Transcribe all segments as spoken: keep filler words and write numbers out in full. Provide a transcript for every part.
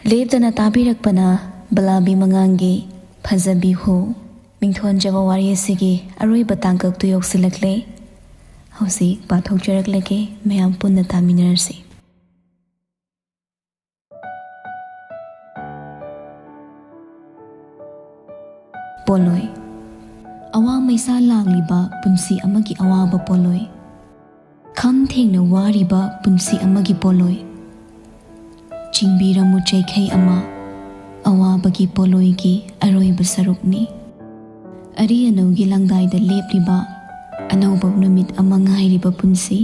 ꯂꯦꯞꯇꯅ ꯇꯥꯕꯤꯔꯛꯄꯅ ꯕꯂꯥꯕꯤ ꯃꯉꯥꯡꯒꯤ ꯐꯖꯕꯤ ꯍꯨ꯫ ꯃꯤꯡꯊꯣꯟꯖꯕ ꯋꯥꯔꯤ ꯑꯁꯤꯒꯤ ꯑꯔꯣꯏꯕ ꯇꯥꯡꯀꯛꯇꯨ ꯌꯧꯁꯤꯜꯂꯛꯂꯦ꯫ ꯍꯧꯖꯤꯛ ꯄꯥꯊꯣꯛꯆꯔꯛꯂꯒꯦ, ꯃꯌꯥꯝ ꯄꯨꯟꯅ ꯇꯥꯃꯤꯟꯅꯔꯁꯤ꯫ ꯄꯣꯂꯣꯏ꯫ ꯑꯋꯥ ꯃꯩꯁꯥ ꯂꯥꯡꯂꯤꯕ ꯄꯨꯟꯁꯤ ꯑꯃꯒꯤ ꯑꯋꯥꯕ ꯄꯣꯂꯣꯏ꯫ ꯈꯝ ꯊꯦꯡꯅ ꯋꯥꯔꯤꯕ ꯄꯨꯟꯁꯤ ꯑꯃꯒꯤ ꯄꯣꯂꯣꯏ꯫ ꯆꯤꯡꯕꯤꯔꯝꯃꯨ ꯆꯩꯈꯩ ꯑꯃ, ꯑꯋꯥꯕꯒꯤ ꯄꯣꯂꯣꯏꯒꯤ ꯑꯔꯣꯏꯕ ꯁꯔꯨꯛꯅꯤ꯫ ꯑꯔꯤ ꯑꯅꯧꯒꯤ ꯂꯪꯗꯥꯏꯗ ꯂꯦꯞꯂꯤꯕ, ꯑꯅꯧꯕ ꯅꯨꯃꯤꯠ ꯑꯃ ꯉꯥꯏꯔꯤꯕ ꯄꯨꯟꯁꯤ꯫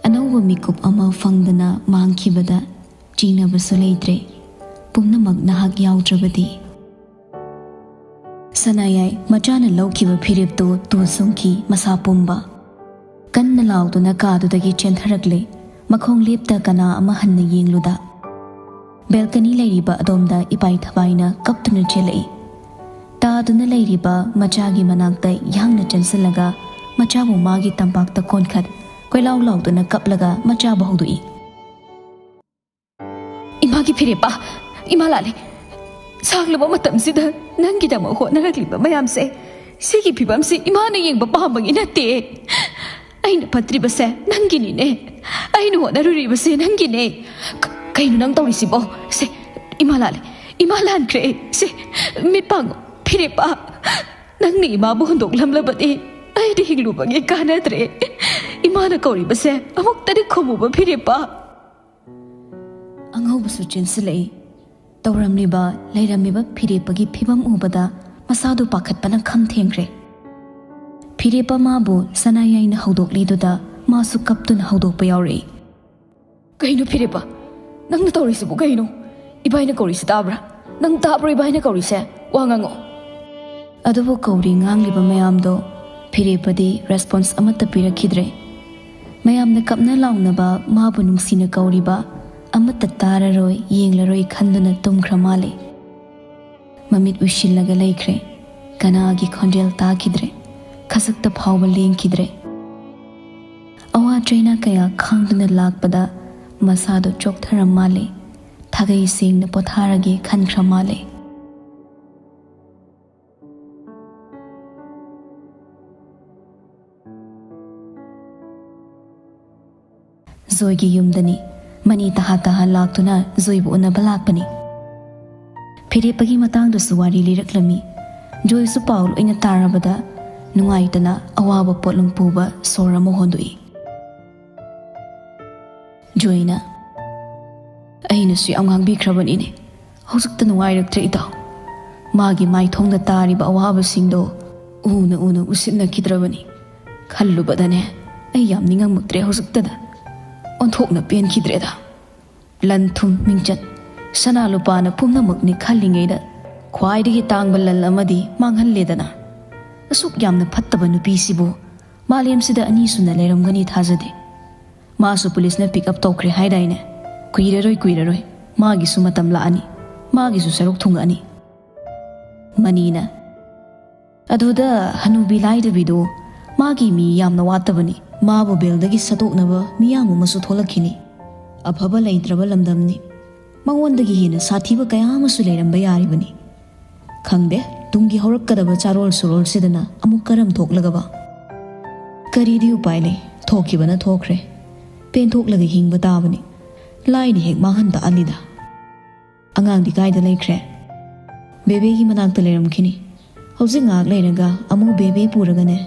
ꯑꯅꯧꯕ ꯃꯤꯀꯨꯞ ꯑꯃ ꯐꯪꯗꯅ ꯃꯥꯡꯈꯤꯕꯗ ꯆꯤꯡꯅꯕꯁꯨ ꯂꯩꯇ꯭ꯔꯦ, ꯄꯨꯝꯅꯃꯛ ꯅꯍꯥꯛ ꯌꯥꯎꯗ꯭ꯔꯕꯗꯤ꯫ ꯁꯅꯥꯌꯥꯏ ꯃꯆꯥꯅ ꯂꯧꯈꯤꯕ ꯐꯤꯔꯦꯞꯇꯨ ꯇꯨ ꯆꯨꯡꯈꯤ ꯃꯁꯥ ꯄꯨꯝꯕ꯫ ꯀꯟꯅ ꯂꯥꯎꯗꯨꯅ ꯀꯥꯗꯨꯗꯒꯤ ꯆꯦꯟꯊꯔꯛꯂꯦ, ꯃꯈꯣꯡ ꯂꯦꯞꯇ ꯀꯅꯥ ꯑꯃ ꯍꯟꯅ ꯌꯦꯡꯂꯨꯗ꯫ ꯕꯦꯜꯀꯅꯤ ꯂꯩꯔꯤꯕ ꯑꯗꯣꯝꯗ ꯏꯄꯥꯏ ꯊꯕꯥꯏꯅ ꯀꯞꯇꯨꯅ ꯆꯦꯜꯂꯛꯏ꯫ ꯇꯥꯗꯨꯅ ꯂꯩꯔꯤꯕ ꯃꯆꯥꯒꯤ ꯃꯅꯥꯛꯇ ꯌꯥꯡꯅ ꯆꯪꯁꯤꯜꯂꯒ ꯃꯆꯥꯕꯨ ꯃꯥꯒꯤ ꯇꯝꯄꯥꯛꯇ ꯀꯣꯟꯈꯠ ꯀꯣꯏꯂꯥꯎ ꯂꯥꯎꯗꯨꯅ ꯀꯞꯂꯒ ꯃꯆꯥꯕꯨ ꯍꯧꯗꯣꯛꯏ꯫ ꯏꯃꯥꯒꯤ ꯐꯤꯔꯦꯞꯄ, ꯏꯃꯥ ꯂꯥꯂꯤ, ꯁꯥꯡꯂꯕ ꯃꯇꯝꯁꯤꯗ ꯅꯪꯒꯤꯗꯃꯛ ꯍꯣꯠꯅꯔꯛꯂꯤꯕ ꯃꯌꯥꯝꯁꯦ, ꯁꯤꯒꯤ ꯐꯤꯕꯝꯁꯤ ꯏꯃꯥꯅ ꯌꯦꯡꯕ ꯄꯥꯝꯕꯒꯤ ꯅꯠꯇꯦ꯫ ꯑꯩꯅ ꯐꯠꯇ꯭ꯔꯤꯕꯁꯦ ꯅꯪꯒꯤꯅꯤꯅꯦ, ꯑꯩꯅ ꯍꯣꯠꯅꯔꯨꯔꯤꯕꯁꯦ ꯅꯪꯒꯤꯅꯦ꯫ ꯀ-, ꯀꯩꯅꯣ ꯅꯪ ꯇꯧꯔꯤꯁꯤꯕꯣ? ꯁꯦ, ꯏꯃꯥ ꯂꯥꯂꯤ, ꯏꯃꯥ ꯂꯥꯟꯈ꯭ꯔꯦ꯫ ꯁꯦ, ꯃꯤꯠ ꯄꯥꯡꯉꯣ, ꯐꯤꯔꯦꯞꯄ꯫ ꯅꯪꯅ ꯏꯃꯥꯕꯨ ꯍꯨꯟꯗꯣꯛꯂꯝꯂꯕꯗꯤ ꯑꯩꯗꯤ ꯍꯤꯡꯂꯨꯕꯒꯤ ꯀꯥꯟꯅꯗ꯭ꯔꯦ꯫ ꯏꯃꯥꯅ ꯀꯧꯔꯤꯕꯁꯦ ꯑꯃꯨꯛꯇꯗꯤ ꯈꯨꯝꯃꯨꯕ, ꯐꯤꯔꯦꯞꯄ꯫ ꯑꯉꯧꯕꯁꯨ ꯆꯦꯟꯁꯤꯜꯂꯛꯏ꯫ ꯇꯧꯔꯝꯂꯤꯕ, ꯂꯩꯔꯝꯃꯤꯕ ꯐꯤꯔꯦꯞꯄꯒꯤ ꯐꯤꯕꯝ ꯎꯕꯗ ꯃꯁꯥꯗꯨ ꯄꯥꯈꯠꯄꯅ ꯈꯝ ꯊꯦꯡꯈ꯭ꯔꯦ꯫ ꯐꯤꯔꯦꯞꯄ ꯃꯥꯕꯨ ꯁꯅꯥꯌꯥꯏꯅ ꯍꯧꯗꯣꯛꯂꯤꯗꯨꯗ ꯃꯥꯁꯨ ꯀꯞꯇꯨꯅ ꯍꯧꯗꯣꯛꯄ ꯌꯥꯎꯔꯛꯏ꯫ ꯀꯩꯅꯣ ꯐꯤꯔꯦꯞꯄ? ꯅꯪꯅ ꯇꯧꯔꯤꯁꯤꯕꯨ ꯀꯩꯅꯣ? ꯏꯕꯥꯏꯅ ꯀꯧꯔꯤꯁꯤ ꯇꯥꯕ꯭ꯔꯥ? ꯅꯪ ꯇꯥꯕ꯭ꯔꯣ ꯏꯕꯥꯏꯅ ꯀꯧꯔꯤꯁꯦ? ꯋꯥ ꯉꯥꯡꯉꯣ꯫ ꯑꯗꯨꯕꯨ ꯀꯧꯔꯤ ꯉꯥꯡꯂꯤꯕ ꯃꯌꯥꯝꯗꯣ ꯐꯤꯔꯦꯞꯄꯗꯤ response ꯑꯃꯠꯇ ꯄꯤꯔꯛꯈꯤꯗ꯭ꯔꯦ꯫ ꯃꯌꯥꯝꯅ ꯀꯞꯅ ꯂꯥꯎꯅꯕ, ꯃꯥꯕꯨ ꯅꯨꯡꯁꯤꯅ ꯀꯧꯔꯤꯕ ꯑꯃꯠꯇ ꯇꯥꯔꯔꯣꯏ, ꯌꯦꯡꯂꯔꯣꯏ ꯈꯟꯗꯨꯅ ꯇꯨꯝꯈ꯭ꯔ ꯃꯥꯜꯂꯦ꯫ ꯃꯃꯤꯠ ꯎꯏꯁꯤꯜꯂꯒ ꯂꯩꯈ꯭ꯔꯦ꯫ ꯀꯅꯥꯒꯤ ꯈꯣꯟꯖꯦꯜ ꯇꯥꯈꯤꯗ꯭ꯔꯦ꯫ ꯈꯖꯤꯛꯇ ꯐꯥꯎꯕ ꯂꯦꯡꯈꯤꯗ꯭ꯔꯦ꯫ ꯑꯋꯥ ꯆꯩꯅꯥ ꯀꯌꯥ ꯈꯥꯡꯗꯨꯅ ꯂꯥꯛꯄꯗ ꯃꯁꯥꯗꯣ ꯆꯣꯛꯊꯔ ꯃꯥꯜꯂꯦ꯫ ꯊꯥꯒꯩ ꯁꯦꯡꯅ ꯄꯣꯊꯥꯔꯒꯦ ꯈꯟꯈ꯭ꯔ ꯃꯥꯜꯂꯦ꯫ ꯖꯣꯏꯒꯤ ꯌꯨꯝꯗꯅꯤ꯫ ꯃꯅꯤ ꯇꯍꯥ ꯇꯍꯥ ꯂꯥꯛꯇꯨꯅ ꯖꯣꯏꯕꯨ ꯎꯅꯕ ꯂꯥꯛꯄꯅꯤ꯫ ꯐꯤꯔꯦꯞꯄꯒꯤ ꯃꯇꯥꯡꯗꯁꯨ ꯋꯥꯔꯤ ꯂꯤꯔꯛꯂꯝꯃꯤ꯫ ꯖꯣꯏꯁꯨ ꯄꯥꯎ ꯂꯣꯏꯅ ꯇꯥꯔꯕꯗ ꯅꯨꯡꯉꯥꯏꯇꯅ ꯑꯋꯥꯕ ꯄꯣꯠꯂꯨꯝ ꯄꯨꯕ ꯁꯣꯔ ꯑꯃ ꯍꯣꯟꯗꯣꯛꯏ꯫ ꯖꯣꯏꯅ, "ꯑꯩꯅꯁꯨ ꯌꯥꯝ ꯉꯥꯡꯕꯤꯈ꯭ꯔꯕꯅꯤꯅꯦ, ꯍꯧꯖꯤꯛꯇ ꯅꯨꯡꯉꯥꯏꯔꯛꯇ꯭ꯔꯦ ꯏꯇꯥꯎ꯫ ꯃꯥꯒꯤ ꯃꯥꯏꯊꯣꯡꯗ ꯇꯥꯔꯤꯕ ꯑꯋꯥꯕꯁꯤꯡꯗꯣ ꯎꯅ ꯎꯅ ꯎꯁꯤꯠꯅꯈꯤꯗ꯭ꯔꯕꯅꯤ꯫ ꯈꯜꯂꯨꯕꯗꯅꯦ ꯑꯩ ꯌꯥꯝ ꯅꯤꯡꯉꯝꯃꯛꯇ꯭ꯔꯦ ꯍꯧꯖꯤꯛꯇꯗ꯫ ꯑꯣꯟꯊꯣꯛꯅ ꯄꯦꯟꯈꯤꯗ꯭ꯔꯦꯗ꯫ ꯂꯟ ꯊꯨꯝ ꯃꯤꯡꯆꯠ, ꯁꯅꯥ ꯂꯨꯄꯥꯅ ꯄꯨꯝꯅꯃꯛꯅꯤ ꯈꯜꯂꯤꯉꯩꯗ ꯈ꯭ꯋꯥꯏꯗꯒꯤ ꯇꯥꯡꯕ ꯂꯟ ꯑꯃꯗꯤ ꯃꯥꯡꯍꯜꯂꯦꯗꯅ꯫ ꯑꯁꯨꯛ ꯌꯥꯝꯅ ꯐꯠꯇꯕ ꯅꯨꯄꯤꯁꯤꯕꯨ ꯃꯥꯂꯦꯝꯁꯤꯗ ꯑꯅꯤꯁꯨꯅ ꯂꯩꯔꯝꯒꯅꯤ ꯊꯥꯖꯗꯦ꯫ ꯃꯥꯁꯨ ꯄꯨꯂꯤꯁꯅ ꯄꯤꯛ ꯑꯞ ꯇꯧꯈ꯭ꯔꯦ ꯍꯥꯏꯗꯥꯏꯅꯦ? ꯀꯨꯏꯔꯔꯣꯏ, ꯀꯨꯏꯔꯔꯣꯏ꯫ ꯃꯥꯒꯤꯁꯨ ꯃꯇꯝ ꯂꯥꯛꯑꯅꯤ꯫ ꯃꯥꯒꯤꯁꯨ ꯁꯔꯨꯛ ꯊꯨꯡꯉꯛꯑꯅꯤ꯫" ꯃꯅꯤꯅ, "ꯑꯗꯨꯗ ꯍꯅꯨꯕꯤ ꯂꯥꯏꯔꯕꯤꯗꯣ, ꯃꯥꯒꯤ ꯃꯤ ꯌꯥꯝꯅ ꯋꯥꯠꯇꯕꯅꯤ꯫ ꯃꯥꯕꯨ ꯕꯦꯜꯗꯒꯤ ꯁꯠꯇꯣꯛꯅꯕ ꯃꯤꯌꯥꯝ ꯑꯃꯁꯨ ꯊꯣꯛꯂꯛꯈꯤꯅꯤ꯫ ꯑꯐꯕ ꯂꯩꯇ꯭ꯔꯕ ꯂꯝꯗꯝꯅꯤ꯫ ꯃꯉꯣꯟꯗꯒꯤ ꯍꯦꯟꯅ ꯁꯥꯊꯤꯕ ꯀꯌꯥ ꯑꯃꯁꯨ ꯂꯩꯔꯝꯕ ꯌꯥꯔꯤꯕꯅꯤ꯫ ꯈꯪꯗꯦ, ꯇꯨꯡꯒꯤ ꯍꯧꯔꯛꯀꯗꯕ ꯆꯥꯔꯣꯜ ꯁꯨꯔꯣꯜꯁꯤꯗꯅ ꯑꯃꯨꯛ ꯀꯔꯝ ꯊꯣꯛꯂꯒꯕ?" "ꯀꯔꯤꯗꯤ ꯎꯄꯥꯏ ꯂꯩ? ꯊꯣꯛꯈꯤꯕꯅ ꯊꯣꯛꯈ꯭ꯔꯦ꯫ ꯄꯦꯟꯊꯣꯛꯂꯒ ꯍꯤꯡꯕ ꯇꯥꯕꯅꯤ꯫ ꯂꯥꯏꯅ ꯍꯦꯛ ꯃꯥꯡꯍꯟ ꯇꯥꯛꯍꯜꯂꯤꯗ꯫" "ꯑꯉꯥꯡꯗꯤ ꯀꯥꯏꯗ ꯂꯩꯈ꯭ꯔꯦ?" "ꯕꯦꯕꯦꯒꯤ ꯃꯅꯥꯛꯇ ꯂꯩꯔꯝꯈꯤꯅꯤ꯫ ꯍꯧꯖꯤꯛ ꯉꯥꯏꯍꯥꯛ ꯂꯩꯔꯒ ꯑꯃꯨꯛ ꯕꯦꯕꯦ ꯄꯨꯔꯒꯅꯦ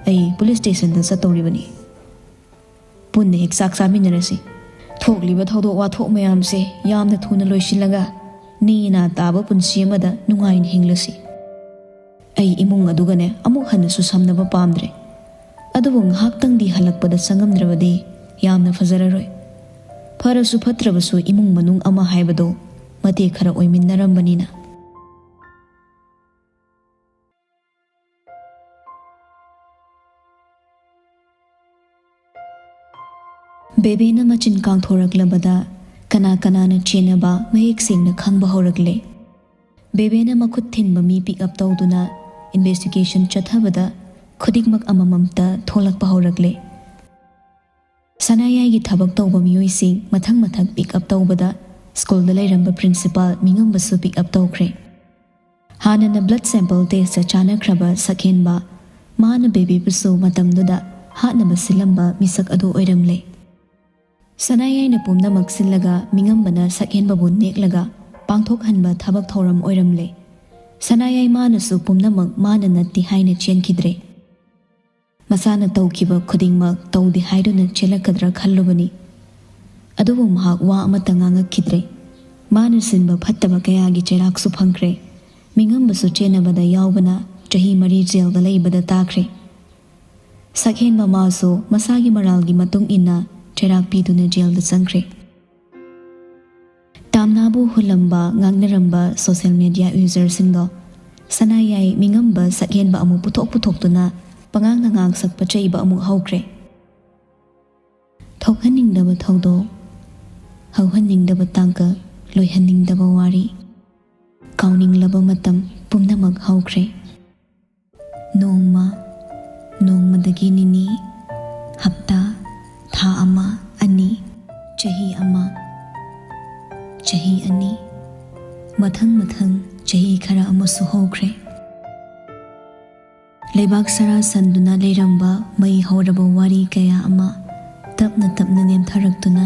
ꯑꯩ ꯄꯨꯂꯤꯁ ꯁ꯭ꯇꯦꯁꯟꯗ ꯆꯠꯇꯧꯔꯤꯕꯅꯤ꯫ ꯄꯨꯟꯅ ꯍꯦꯛ ꯆꯥꯛ ꯆꯥꯃꯤꯟꯅꯔꯁꯤ꯫ ꯊꯣꯛꯂꯤꯕ ꯊꯧꯗꯣꯛ ꯋꯥꯊꯣꯛ ꯃꯌꯥꯝꯁꯦ ꯌꯥꯝꯅ ꯊꯨꯅ ꯂꯣꯏꯁꯤꯜꯂꯒ ꯅꯦ ꯅꯥ ꯇꯥꯕ ꯄꯨꯟꯁꯤ ꯑꯃꯗ ꯅꯨꯡꯉꯥꯏꯅ ꯍꯤꯡꯂꯁꯤ꯫ ꯑꯩ ꯏꯃꯨꯡ ꯑꯗꯨꯒꯅꯦ ꯑꯃꯨꯛ ꯍꯟꯅꯁꯨ ꯁꯝꯅꯕ ꯄꯥꯝꯗ꯭ꯔꯦ꯫ ꯑꯗꯨꯕꯨ ꯉꯥꯏꯍꯥꯛꯇꯪꯗꯤ ꯍꯜꯂꯛꯄꯗ ꯆꯪꯉꯝꯗ꯭ꯔꯕꯗꯤ ꯌꯥꯝꯅ ꯐꯖꯔꯔꯣꯏ꯫ ꯐꯔꯁꯨ ꯐꯠꯇ꯭ꯔꯕꯁꯨ ꯏꯃꯨꯡ ꯃꯅꯨꯡ ꯑꯃ ꯍꯥꯏꯕꯗꯣ ꯃꯇꯦꯛ ꯈꯔ ꯑꯣꯏꯃꯤꯟꯅꯔꯝꯕꯅꯤꯅ꯫" ꯕꯦꯕꯦꯅ ꯃꯆꯤꯟ ꯀꯥꯡꯊꯣꯔꯛꯂꯕꯗ ꯀꯅꯥ ꯀꯅꯥꯅ ꯆꯦꯟꯅꯕ ꯃꯌꯦꯛ ꯁꯦꯡꯅ ꯈꯪꯕ ꯍꯧꯔꯛꯂꯦ꯫ ꯕꯦꯕꯦꯅ ꯃꯈꯨꯠ ꯊꯤꯟꯕ ꯃꯤ ꯄꯤꯛ ꯑꯞ ꯇꯧꯗꯨꯅ ꯏꯟꯚꯦꯁꯇꯤꯒꯦꯁꯟ ꯆꯠꯊꯕꯗ ꯈꯨꯗꯤꯡꯃꯛ ꯑꯃꯃꯝꯇ ꯊꯣꯛꯂꯛꯄ ꯍꯧꯔꯛꯂꯦ꯫ ꯁꯅꯥꯌꯥꯏꯒꯤ ꯊꯕꯛ ꯇꯧꯕ ꯃꯤꯑꯣꯏꯁꯤꯡ ꯃꯊꯪ ꯃꯊꯪ ꯄꯤꯛ ꯑꯞ ꯇꯧꯕꯗ ꯁ꯭ꯀꯨꯜꯗ ꯂꯩꯔꯝꯕ ꯄ꯭ꯔꯤꯟꯁꯤꯄꯥꯜ ꯃꯤꯉꯝꯕꯁꯨ ꯄꯤꯛ ꯑꯞ ꯇꯧꯈ꯭ꯔꯦ꯫ ꯍꯥꯟꯅꯅ ꯕ꯭ꯂꯗ ꯁꯦꯝꯄꯜ ꯇꯦꯁꯇ ꯆꯥꯅꯈ꯭ꯔꯕ ꯁꯛꯍꯦꯟꯕ, ꯃꯥꯅ ꯕꯦꯕꯤꯕꯨꯁꯨ ꯃꯇꯝꯗꯨꯗ ꯍꯥꯠꯅꯕ ꯁꯤꯜꯂꯝꯕ ꯃꯤꯁꯛ ꯑꯗꯨ ꯑꯣꯏꯔꯝꯂꯦ꯫ ꯁꯅꯥꯌꯥꯏꯅ ꯄꯨꯝꯅꯃꯛ ꯁꯤꯜꯂꯒ ꯃꯤꯉꯝꯕꯅ ꯁꯛꯍꯦꯟꯕꯕꯨ ꯅꯦꯛꯂꯒ ꯄꯥꯡꯊꯣꯛꯍꯟꯕ ꯊꯕꯛ ꯊꯧꯔꯝ ꯑꯣꯏꯔꯝꯂꯦ꯫ ꯁꯅꯥꯌꯥꯏ ꯃꯥꯅꯁꯨ ꯄꯨꯝꯅꯃꯛ ꯃꯥꯅ ꯅꯠꯇꯦ ꯍꯥꯏꯅ ꯆꯦꯟꯈꯤꯗ꯭ꯔꯦ꯫ ꯃꯁꯥꯅ ꯇꯧꯈꯤꯕ ꯈꯨꯗꯤꯡꯃꯛ ꯇꯧꯗꯦ ꯍꯥꯏꯗꯨꯅ ꯆꯦꯜꯂꯛꯀꯗ꯭ꯔꯥ ꯈꯜꯂꯨꯕꯅꯤ꯫ ꯑꯗꯨꯕꯨ ꯃꯍꯥꯛ ꯋꯥ ꯑꯃꯠꯇ ꯉꯥꯡꯉꯛꯈꯤꯗ꯭ꯔꯦ꯫ ꯃꯥꯅ ꯁꯤꯟꯕ ꯐꯠꯇꯕ ꯀꯌꯥꯒꯤ ꯆꯩꯔꯥꯛꯁꯨ ꯐꯪꯈ꯭ꯔꯦ꯫ ꯃꯤꯉꯝꯕꯁꯨ ꯆꯦꯟꯅꯕꯗ ꯌꯥꯎꯕꯅ ꯆꯍꯤ ꯃꯔꯤ ꯖꯦꯜꯗ ꯂꯩꯕꯗ ꯇꯥꯈ꯭ꯔꯦ꯫ ꯁꯛꯍꯦꯟꯕ ꯃꯥꯁꯨ ꯃꯁꯥꯒꯤ ꯃꯔꯥꯜꯒꯤ ꯃꯇꯨꯡ ꯏꯟꯅ ꯆꯩꯔꯥꯛ ꯄꯤꯗꯨꯅ ꯖꯦꯜꯗ ꯆꯪꯈ꯭ꯔꯦ꯫ ꯇꯥꯝꯅꯥꯕꯨ ꯍꯨꯜꯂꯝꯕ, ꯉꯥꯡꯅꯔꯝꯕ ꯁꯣꯁꯤꯌꯦꯜ ꯃꯦꯗꯤꯌꯥ ꯌꯨꯖꯔꯁꯤꯡꯗꯣ ꯁꯅꯥꯌꯥꯏ ꯃꯤꯉꯝꯕ ꯁꯛꯍꯦꯟꯕ ꯑꯃꯨꯛ ꯄꯨꯊꯣꯛ ꯄꯨꯊꯣꯛꯇꯨꯅ ꯄꯉꯥꯡꯗ ꯉꯥꯡꯁꯛꯄ ꯆꯩꯕ ꯑꯃꯨꯛ ꯍꯧꯈ꯭ꯔꯦ꯫ ꯊꯣꯛꯍꯟꯅꯤꯡꯗꯕ ꯊꯧꯗꯣꯛ, ꯍꯧꯍꯟꯅꯤꯡꯗꯕ ꯇꯥꯡꯀꯛ, ꯂꯣꯏꯍꯟꯅꯤꯡꯗꯕ ꯋꯥꯔꯤ, ꯀꯥꯎꯅꯤꯡꯂꯕ ꯃꯇꯝ ꯄꯨꯝꯅꯃꯛ ꯍꯧꯈ꯭ꯔꯦ꯫ ꯅꯣꯡꯃ, ꯅꯣꯡꯃꯗꯒꯤ ꯅꯤꯅꯤ, ꯍꯞꯇꯥ, ꯊꯥ ꯑꯃ, ꯑꯅꯤ, ꯆꯍꯤ ꯑꯃ, ꯆꯍꯤ ꯑꯅꯤ, ꯃꯊꯪ ꯃꯊꯪ ꯆꯍꯤ ꯈꯔ ꯑꯃꯁꯨ ꯍꯧꯈ꯭ꯔꯦ꯫ ꯂꯩꯕꯥꯛ ꯁꯔꯥ ꯁꯟꯗꯨꯅ ꯂꯩꯔꯝꯕ ꯃꯩ ꯍꯧꯔꯕ ꯋꯥꯔꯤ ꯀꯌꯥ ꯑꯃ ꯇꯞꯅ ꯇꯞꯅ ꯅꯦꯝꯊꯔꯛꯇꯨꯅ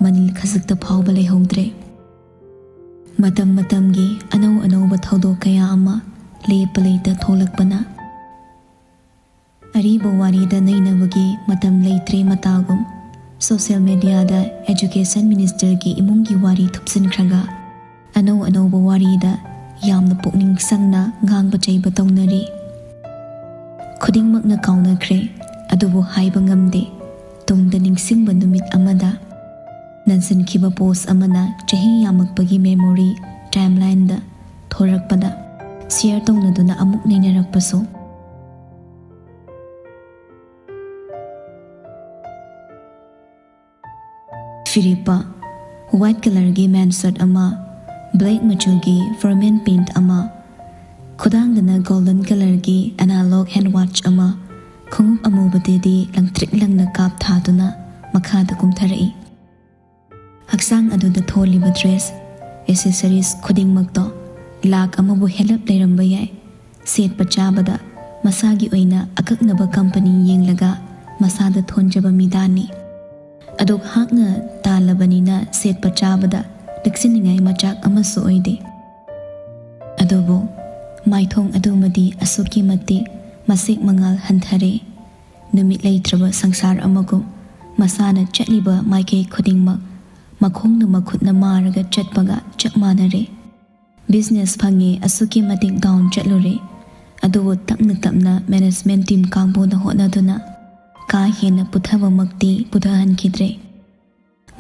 ꯃꯅꯤꯜ ꯈꯖꯤꯛꯇ ꯐꯥꯎꯕ ꯂꯩꯍꯧꯗ꯭ꯔꯦ꯫ ꯃꯇꯝ ꯃꯇꯝꯒꯤ ꯑꯅꯧ ꯑꯅꯧꯕ ꯊꯧꯗꯣꯛ ꯀꯌꯥ ꯑꯃ ꯂꯦꯞꯄ ꯂꯩꯇ ꯊꯣꯛꯂꯛꯄꯅ ꯑꯔꯤꯕ ꯋꯥꯔꯤꯗ ꯅꯩꯅꯕꯒꯤ ꯃꯇꯝ ꯂꯩꯇ꯭ꯔꯦ ꯃꯇꯥꯒꯨꯝ, ꯁꯣꯁꯤꯌꯦꯜ ꯃꯦꯗꯤꯌꯥꯗ ꯑꯦꯖꯨꯀꯦꯁꯟ ꯃꯤꯅꯤꯁꯇꯔꯒꯤ ꯏꯃꯨꯡꯒꯤ ꯋꯥꯔꯤ ꯊꯨꯞꯆꯤꯟꯈ꯭ꯔꯒ ꯑꯅꯧ ꯑꯅꯧꯕ ꯋꯥꯔꯤꯗ ꯌꯥꯝꯅ ꯄꯨꯛꯅꯤꯡ ꯆꯪꯅ ꯉꯥꯡꯕ ꯆꯩꯕ ꯇꯧꯅꯔꯤ꯫ ꯈꯨꯗꯤꯡꯃꯛꯅ ꯀꯥꯎꯅꯈ꯭ꯔꯦ, ꯑꯗꯨꯕꯨ ꯍꯥꯏꯕ ꯉꯝꯗꯦ, ꯇꯨꯡꯗ ꯅꯤꯡꯁꯤꯡꯕ ꯅꯨꯃꯤꯠ ꯑꯃꯗ꯫ ꯅꯟꯁꯤꯟꯈꯤꯕ ꯄꯣꯁ ꯑꯃꯅ ꯆꯍꯤ ꯌꯥꯝꯃꯛꯄꯒꯤ ꯃꯦꯃꯣꯔꯤ ꯇꯥꯏꯝꯂꯥꯏꯟꯗ ꯊꯣꯔꯛꯄꯗ ꯁꯤꯌꯔ ꯇꯧꯅꯗꯨꯅ ꯑꯃꯨꯛ ꯅꯩꯅꯔꯛꯄꯁꯨ꯫ ꯐꯤꯔꯦꯞꯄ, ꯋꯥꯏꯠ ꯀꯂꯔꯒꯤ ꯃꯦꯟ ꯁꯔꯠ ꯑꯃ, ꯕ꯭ꯂꯦꯛ ꯃꯆꯨꯒꯤ ꯐꯣꯔꯃꯦꯜ ꯄꯦꯟꯠ ꯑꯃ, ꯈꯨꯗꯥꯡꯗꯅ ꯒꯣꯜꯗꯟ ꯀꯂꯔꯒꯤ ꯑꯦꯅꯥꯂꯣꯛ ꯍꯦꯟ ꯋꯥꯆ ꯑꯃ, ꯈꯣꯡꯎꯞ ꯑꯃꯨꯕꯗꯗꯤ ꯂꯪꯇ꯭ꯔꯤꯛ ꯂꯪꯅ ꯀꯥꯞ ꯊꯥꯗꯨꯅ ꯃꯈꯥꯗ ꯀꯨꯝꯊꯔꯛꯏ꯫ ꯍꯛꯆꯥꯡ ꯑꯗꯨꯗ ꯊꯣꯜꯂꯤꯕ ꯗ꯭ꯔꯦꯁ, ꯑꯦꯁꯦꯁꯔꯤꯁ ꯈꯨꯗꯤꯡꯃꯛꯇꯣ ꯂꯥꯛ ꯑꯃꯕꯨ ꯍꯦꯜꯂꯞ ꯂꯩꯔꯝꯕ ꯌꯥꯏ꯫ ꯁꯦꯠꯄ ꯆꯥꯕꯗ ꯃꯁꯥꯒꯤ ꯑꯣꯏꯅ ꯑꯀꯛꯅꯕ ꯀꯝꯄꯅꯤ ꯌꯦꯡꯂꯒ ꯃꯁꯥꯗ ꯊꯣꯟꯖꯕ ꯃꯤꯗꯥꯅꯤ꯫ ꯑꯗꯨꯛ ꯍꯥꯛꯅ ꯇꯥꯜꯂꯕꯅꯤꯅ ꯁꯦꯠꯄ ꯆꯥꯕꯗ ꯂꯤꯛꯁꯤꯟꯅꯤꯡꯉꯥꯏ ꯃꯆꯥꯛ ꯑꯃꯁꯨ ꯑꯣꯏꯗꯦ꯫ ꯑꯗꯨꯕꯨ ꯃꯥꯏꯊꯣꯡ ꯑꯗꯨꯃꯗꯤ ꯑꯁꯨꯛꯀꯤ ꯃꯇꯤꯛ ꯃꯁꯦꯛ ꯃꯉꯥꯜ ꯍꯟꯊꯔꯦ꯫ ꯅꯨꯃꯤꯠ ꯂꯩꯇ꯭ꯔꯕ ꯁꯪꯁꯥꯔ ꯑꯃꯒꯨꯝ ꯃꯁꯥꯅ ꯆꯠꯂꯤꯕ ꯃꯥꯏꯀꯩ ꯈꯨꯗꯤꯡꯃꯛ ꯃꯈꯣꯡꯅ ꯃꯈꯨꯠꯅ ꯃꯥꯔꯒ ꯆꯠꯄꯒ ꯆꯞ ꯃꯥꯟꯅꯔꯦ꯫ ꯕꯤꯖꯤꯅꯦꯁ ꯐꯪꯉꯦ, ꯑꯁꯨꯛꯀꯤ ꯃꯇꯤꯛ ꯗꯥꯎꯟ ꯆꯠꯂꯨꯔꯦ꯫ ꯑꯗꯨꯕꯨ ꯇꯞꯅ ꯇꯞꯅ ꯃꯦꯅꯦꯖꯃꯦꯟ ꯇꯤꯝ ꯀꯥꯡꯕꯨꯅ ꯍꯣꯠꯅꯗꯨꯅ ꯀꯥ ꯍꯦꯟꯅ ꯄꯨꯊꯕꯃꯛꯇꯤ ꯄꯨꯊꯍꯟꯈꯤꯗ꯭ꯔꯦ꯫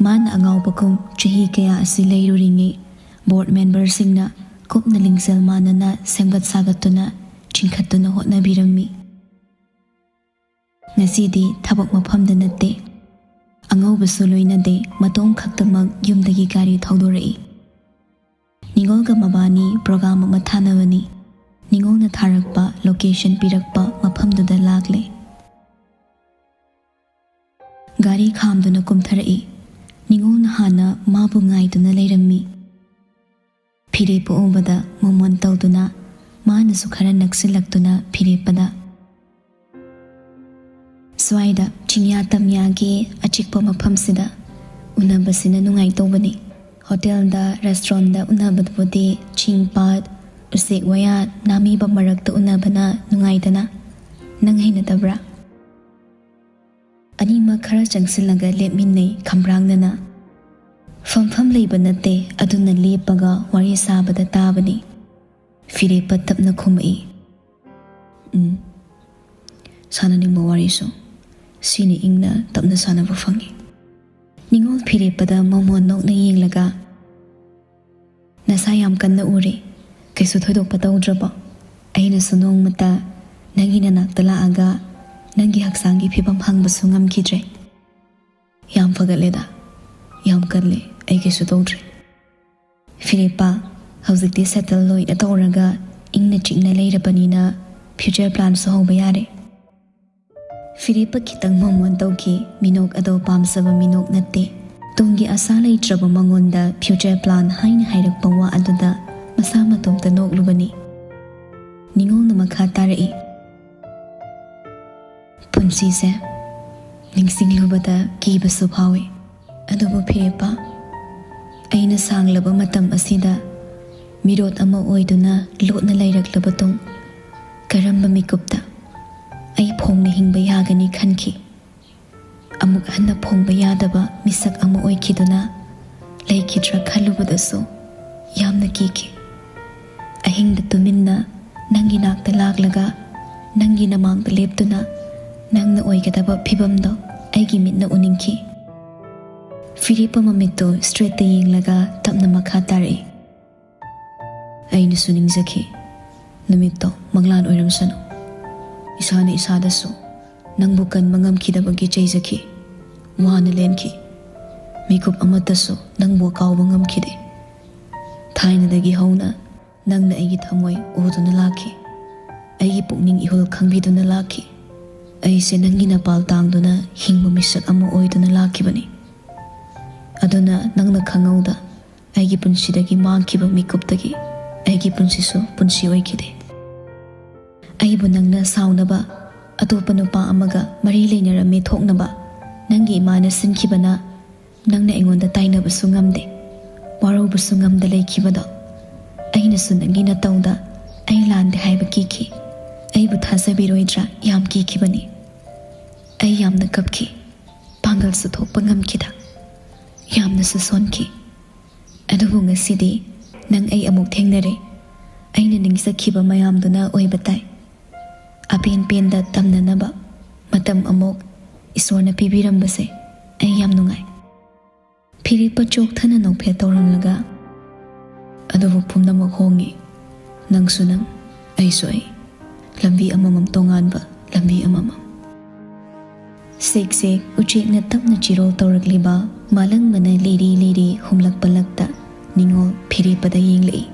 ꯃꯥꯅ ꯑꯉꯥꯎꯕꯒꯨꯝ ꯆꯍꯤ ꯀꯌꯥ ꯑꯁꯤ ꯂꯩꯔꯨꯔꯤꯉꯩ ꯕꯣꯔꯗ ꯃꯦꯝꯕꯔꯁꯤꯡꯅ ꯀꯨꯞꯅ ꯂꯤꯡꯖꯦꯜ ꯃꯥꯟꯅꯅ ꯁꯦꯝꯒꯠ ꯁꯥꯒꯠꯇꯨꯅ ꯆꯤꯡꯈꯠꯇꯨꯅ ꯍꯣꯠꯅꯕꯤꯔꯝꯃꯤ꯫ ꯉꯁꯤꯗꯤ ꯊꯕꯛ ꯃꯐꯝꯗ ꯅꯠꯇꯦ, ꯑꯉꯧꯕꯁꯨ ꯂꯣꯏꯅꯗꯦ, ꯃꯇꯣꯝ ꯈꯛꯇꯃꯛ ꯌꯨꯝꯗꯒꯤ ꯒꯥꯔꯤ ꯊꯧꯗꯣꯔꯛꯏ꯫ ꯅꯤꯉꯣꯜꯒ ꯃꯕꯥꯅꯤ ꯄ꯭ꯔꯣꯒ꯭ꯔꯥꯝ ꯑꯃ ꯊꯥꯅꯕꯅꯤ꯫ ꯅꯤꯉꯣꯜꯅ ꯊꯥꯔꯛꯄ ꯂꯣꯀꯦꯁꯟ ꯄꯤꯔꯛꯄ ꯃꯐꯝꯗꯨꯗ ꯂꯥꯛꯂꯦ꯫ ꯒꯥꯔꯤ ꯈꯥꯝꯗꯨꯅ ꯀꯨꯝꯊꯔꯛꯏ꯫ ꯅꯤꯉꯣꯜꯅ ꯍꯥꯟꯅ ꯃꯥꯕꯨ ꯉꯥꯏꯗꯨꯅ ꯂꯩꯔꯝꯃꯤ꯫ ꯐꯤꯔꯦꯞꯄ ꯎꯕꯗ ꯃꯣꯃꯣꯟ ꯇꯧꯗꯨꯅ ꯃꯥꯅꯁꯨ ꯈꯔ ꯅꯛꯁꯤꯜꯂꯛꯇꯨꯅ ꯐꯤꯔꯦꯞꯄꯗ, "ꯁ꯭ꯋꯥꯏꯗ ꯆꯤꯡꯌꯥ ꯇꯝꯌꯥꯒꯤ ꯑꯆꯤꯛꯄ ꯃꯐꯝꯁꯤꯗ ꯎꯅꯕꯁꯤꯅ ꯅꯨꯡꯉꯥꯏꯇꯧꯕꯅꯤ꯫ ꯍꯣꯇꯦꯜꯗ, ꯔꯦꯁꯇꯨꯔꯦꯟꯗ ꯎꯅꯕꯗꯨꯕꯨꯗꯤ ꯆꯤꯡ ꯄꯥꯠ, ꯎꯆꯦꯛ ꯋꯥꯌꯥ ꯅꯥꯃꯤꯕ ꯃꯔꯛꯇ ꯎꯅꯕꯅ ꯅꯨꯡꯉꯥꯏꯗꯅ꯫ ꯅꯪ ꯍꯩꯅꯗꯕ꯭ꯔꯥ?" ꯑꯅꯤꯃꯛ ꯈꯔ ꯆꯪꯁꯤꯜꯂꯒ ꯂꯦꯞꯃꯤꯟꯅꯩ ꯈꯝꯕ꯭ꯔꯥꯡꯅꯅ꯫ ꯐꯝꯐꯝ ꯂꯩꯕ ꯅꯠꯇꯦ, ꯑꯗꯨꯅ ꯂꯦꯞꯄꯒ ꯋꯥꯔꯤ ꯁꯥꯕꯗ ꯇꯥꯕꯅꯤ꯫ ꯐꯤꯔꯦꯞꯄ ꯇꯞꯅ ꯈꯨꯝꯃꯛꯏ, "ꯎꯝ, ꯁꯥꯟꯅꯅꯤꯡꯕ ꯋꯥꯔꯤꯁꯨ ꯁꯤꯅꯤ ꯏꯪꯅ ꯇꯞꯅ ꯁꯥꯟꯅꯕ ꯐꯪꯉꯤ꯫" ꯅꯤꯉꯣꯜ ꯐꯤꯔꯦꯞꯄꯗ ꯃꯣꯃꯣꯟ ꯅꯣꯛꯅ ꯌꯦꯡꯂꯒ, "ꯅꯁꯥ ꯌꯥꯝ ꯀꯟꯅ ꯎꯔꯦ꯫ ꯀꯩꯁꯨ ꯊꯣꯏꯗꯣꯛꯄ ꯇꯧꯗ꯭ꯔꯕꯣ? ꯑꯩꯅꯁꯨ ꯅꯣꯡꯃꯇ ꯅꯪꯒꯤ ꯅꯅꯥꯛꯇ ꯂꯥꯛꯑꯒ ꯅꯪꯒꯤ ꯍꯛꯆꯥꯡꯒꯤ ꯐꯤꯕꯝ ꯍꯪꯕꯁꯨ ꯉꯝꯈꯤꯗ꯭ꯔꯦ꯫" "ꯌꯥꯝ ꯐꯒꯠꯂꯦꯗ, ꯌꯥꯝ ꯀꯜꯂꯦ, ꯑꯩ ꯀꯩꯁꯨ ꯇꯧꯗ꯭ꯔꯦ꯫" "ꯐꯤꯔꯦꯞꯄ, ꯍꯧꯖꯤꯛꯇꯤ ꯁꯦꯇꯜ ꯂꯣꯏꯅ ꯇꯧꯔꯒ ꯏꯪꯅ ꯆꯤꯛꯅ ꯂꯩꯔꯕꯅꯤꯅ ꯐ꯭ꯌꯨꯆꯔ ꯄ꯭ꯂꯥꯟꯁꯨ ꯍꯧꯕ ꯌꯥꯔꯦ꯫" ꯐꯤꯔꯦꯞꯄ ꯈꯤꯇꯪ ꯃꯣꯃꯣꯟ ꯇꯧꯈꯤ꯫ ꯃꯤꯅꯣꯛ ꯑꯗꯣ ꯄꯥꯝꯖꯕ ꯃꯤꯅꯣꯛ ꯅꯠꯇꯦ꯫ ꯇꯨꯡꯒꯤ ꯑꯁꯥ ꯂꯩꯇ꯭ꯔꯕ ꯃꯉꯣꯟꯗ future plan ꯍꯥꯏꯅ ꯍꯥꯏꯔꯛꯄ ꯋꯥ ꯑꯗꯨꯗ ꯃꯁꯥ ꯃꯇꯣꯝꯇ ꯅꯣꯛꯂꯨꯕꯅꯤ꯫ ꯅꯤꯉꯣꯜꯅ ꯃꯈꯥ ꯇꯥꯔꯛꯏ, "ꯄꯨꯟꯁꯤꯁꯦ ꯅꯤꯡꯁꯤꯡꯂꯨꯕꯗ ꯀꯤꯕꯁꯨ ꯐꯥꯎꯏ꯫ ꯑꯗꯨꯕꯨ ꯐꯤꯔꯦꯞꯄ, ꯑꯩꯅ ꯁꯥꯡꯂꯕ ꯃꯇꯝ ꯑꯁꯤꯗ ꯃꯤꯔꯣꯠ ꯑꯃ ꯑꯣꯏꯗꯨꯅ ꯂꯣꯠꯅ ꯂꯩꯔꯛꯂꯕ ꯇꯨꯡ, ꯀꯔꯝꯕ ꯃꯤꯀꯨꯞꯇ ꯑꯩ ꯐꯣꯡꯅ ꯍꯤꯡꯕ ꯌꯥꯒꯅꯤ ꯈꯟꯈꯤ꯫ ꯑꯃꯨꯛ ꯍꯟꯅ ꯐꯣꯡꯕ ꯌꯥꯗꯕ ꯃꯤꯁꯛ ꯑꯃ ꯑꯣꯏꯈꯤꯗꯨꯅ ꯂꯩꯈꯤꯗ꯭ꯔꯥ ꯈꯜꯂꯨꯕꯗꯁꯨ ꯌꯥꯝꯅ ꯀꯤꯈꯤ꯫ ꯑꯍꯤꯡꯗ ꯇꯨꯃꯤꯟꯅ ꯅꯪꯒꯤ ꯅꯥꯛꯇ ꯂꯥꯛꯂꯒ ꯅꯪꯒꯤ ꯅꯃꯥꯡꯗ ꯂꯦꯞꯇꯨꯅ ꯅꯪꯅ ꯑꯣꯏꯒꯗꯕ ꯐꯤꯕꯝꯗꯣ ꯑꯩꯒꯤ ꯃꯤꯠꯅ ꯎꯅꯤꯡꯈꯤ꯫" ꯐꯤꯔꯦꯞꯄ ꯃꯃꯤꯠꯇꯨ straight ꯇ ꯌꯦꯡꯂꯒ ꯇꯞꯅ ꯃꯈꯥ ꯇꯥꯔꯛꯏ, "ꯑꯩꯅꯁꯨ ꯅꯤꯡꯖꯈꯤ, ꯅꯨꯃꯤꯠꯇꯣ ꯃꯪꯂꯥꯟ ꯑꯣꯏꯔꯝꯁꯅꯨ꯫ ꯏꯁꯥꯅ ꯏꯁꯥꯗꯁꯨ ꯅꯪꯕꯨ ꯀꯟꯕ ꯉꯝꯈꯤꯗꯕꯒꯤ ꯆꯩꯖꯈꯤ꯫ ꯋꯥꯅ ꯂꯦꯟꯈꯤ꯫ ꯃꯤꯀꯨꯞ ꯑꯃꯠꯇꯁꯨ ꯅꯪꯕꯨ ꯀꯥꯎꯕ ꯉꯝꯈꯤꯗꯦ꯫ ꯊꯥꯏꯅꯗꯒꯤ ꯍꯧꯅ ꯅꯪꯅ ꯑꯩꯒꯤ ꯊꯃꯣꯏ ꯎꯗꯨꯅ ꯂꯥꯛꯈꯤ꯫ ꯑꯩꯒꯤ ꯄꯨꯛꯅꯤꯡ ꯏꯍꯨꯜ ꯈꯪꯕꯤꯗꯨꯅ ꯂꯥꯛꯈꯤ꯫ ꯑꯩꯁꯦ ꯅꯪꯒꯤ ꯅꯄꯥꯜ ꯇꯥꯡꯗꯨꯅ ꯍꯤꯡꯕ ꯃꯤꯁꯛ ꯑꯃ ꯑꯣꯏꯗꯨꯅ ꯂꯥꯛꯈꯤꯕꯅꯤ꯫ ꯑꯗꯨꯅ ꯅꯪꯅ ꯈꯪꯍꯧꯗ ꯑꯩꯒꯤ ꯄꯨꯟꯁꯤꯗꯒꯤ ꯃꯥꯡꯈꯤꯕ ꯃꯤꯀꯨꯞꯇꯒꯤ ꯑꯩꯒꯤ ꯄꯨꯟꯁꯤꯁꯨ ꯄꯨꯟꯁꯤ ꯑꯣꯏꯈꯤꯗꯦ꯫ ꯑꯩꯕꯨ ꯅꯪꯅ ꯁꯥꯎꯅꯕ, ꯑꯇꯣꯞꯄ ꯅꯨꯄꯥ ꯑꯃꯒ ꯃꯔꯤ ꯂꯩꯅꯔꯝꯃꯦ ꯊꯣꯛꯅꯕ ꯅꯪꯒꯤ ꯏꯃꯥꯅ ꯁꯤꯟꯈꯤꯕꯅ ꯅꯪꯅ ꯑꯩꯉꯣꯟꯗ ꯇꯥꯏꯅꯕꯁꯨ ꯉꯝꯗꯦ, ꯋꯥꯔꯧꯕꯁꯨ ꯉꯝꯗ ꯂꯩꯈꯤꯕꯗꯣ꯫ ꯑꯩꯅꯁꯨ ꯅꯪꯒꯤ ꯅꯇꯧꯗ ꯑꯩ ꯂꯥꯟꯗꯦ ꯍꯥꯏꯕ ꯀꯤꯈꯤ꯫ ꯑꯩꯕꯨ ꯊꯥꯖꯕꯤꯔꯣꯏꯗ꯭ꯔꯥ ꯌꯥꯝ ꯀꯤꯈꯤꯕꯅꯤ꯫ ꯑꯩ ꯌꯥꯝꯅ ꯀꯞꯈꯤ꯫ ꯄꯥꯡꯒꯜꯁꯨ ꯊꯣꯛꯄ ꯉꯝꯈꯤꯗ꯫ ꯌꯥꯝꯅꯁꯨ ꯁꯣꯟꯈꯤ꯫ ꯑꯗꯨꯕꯨ ꯉꯁꯤꯗꯤ ꯅꯪ ꯑꯩ ꯑꯃꯨꯛ ꯊꯦꯡꯅꯔꯦ꯫ ꯑꯩꯅ ꯅꯤꯡꯖꯈꯤꯕ ꯃꯌꯥꯝꯗꯨꯅ ꯑꯣꯏꯕ ꯇꯥꯏ꯫ ꯑꯄꯦꯟ ꯄꯦꯟꯗ ꯇꯝꯅꯅꯕ ꯃꯇꯝ ꯑꯃꯨꯛ ꯏꯁꯣꯔꯅ ꯄꯤꯕꯤꯔꯝꯕꯁꯦ ꯑꯩ ꯌꯥꯝ ꯅꯨꯡꯉꯥꯏ꯫" ꯐꯤꯔꯦꯞꯄ ꯆꯣꯛꯊꯅ ꯅꯣꯛꯐꯦꯠ ꯇꯧꯔꯝꯂꯒ, "ꯑꯗꯨꯕꯨ ꯄꯨꯝꯅꯃꯛ ꯍꯣꯡꯉꯤ꯫ ꯅꯪꯁꯨ ꯅꯪ, ꯑꯩꯁꯨ ꯑꯩ꯫ ꯂꯝꯕꯤ ꯑꯃꯃꯝ ꯇꯣꯉꯥꯟꯕ, ꯂꯝꯕꯤ ꯑꯃꯃꯝ꯫" ꯁꯦꯛ ꯁꯦꯛ ꯎꯆꯦꯛꯅ ꯇꯞꯅ ꯆꯤꯔꯣꯜ ꯇꯧꯔꯛꯂꯤꯕ ꯃꯥꯂꯪꯕꯅ ꯂꯤꯔꯤ ꯂꯤꯔꯤ ꯍꯨꯝꯂꯛꯄ ꯂꯛꯇ ꯅꯤꯉꯣꯜ ꯐꯤꯔꯦꯞꯄꯗ ꯌꯦꯡꯂꯛꯏ꯫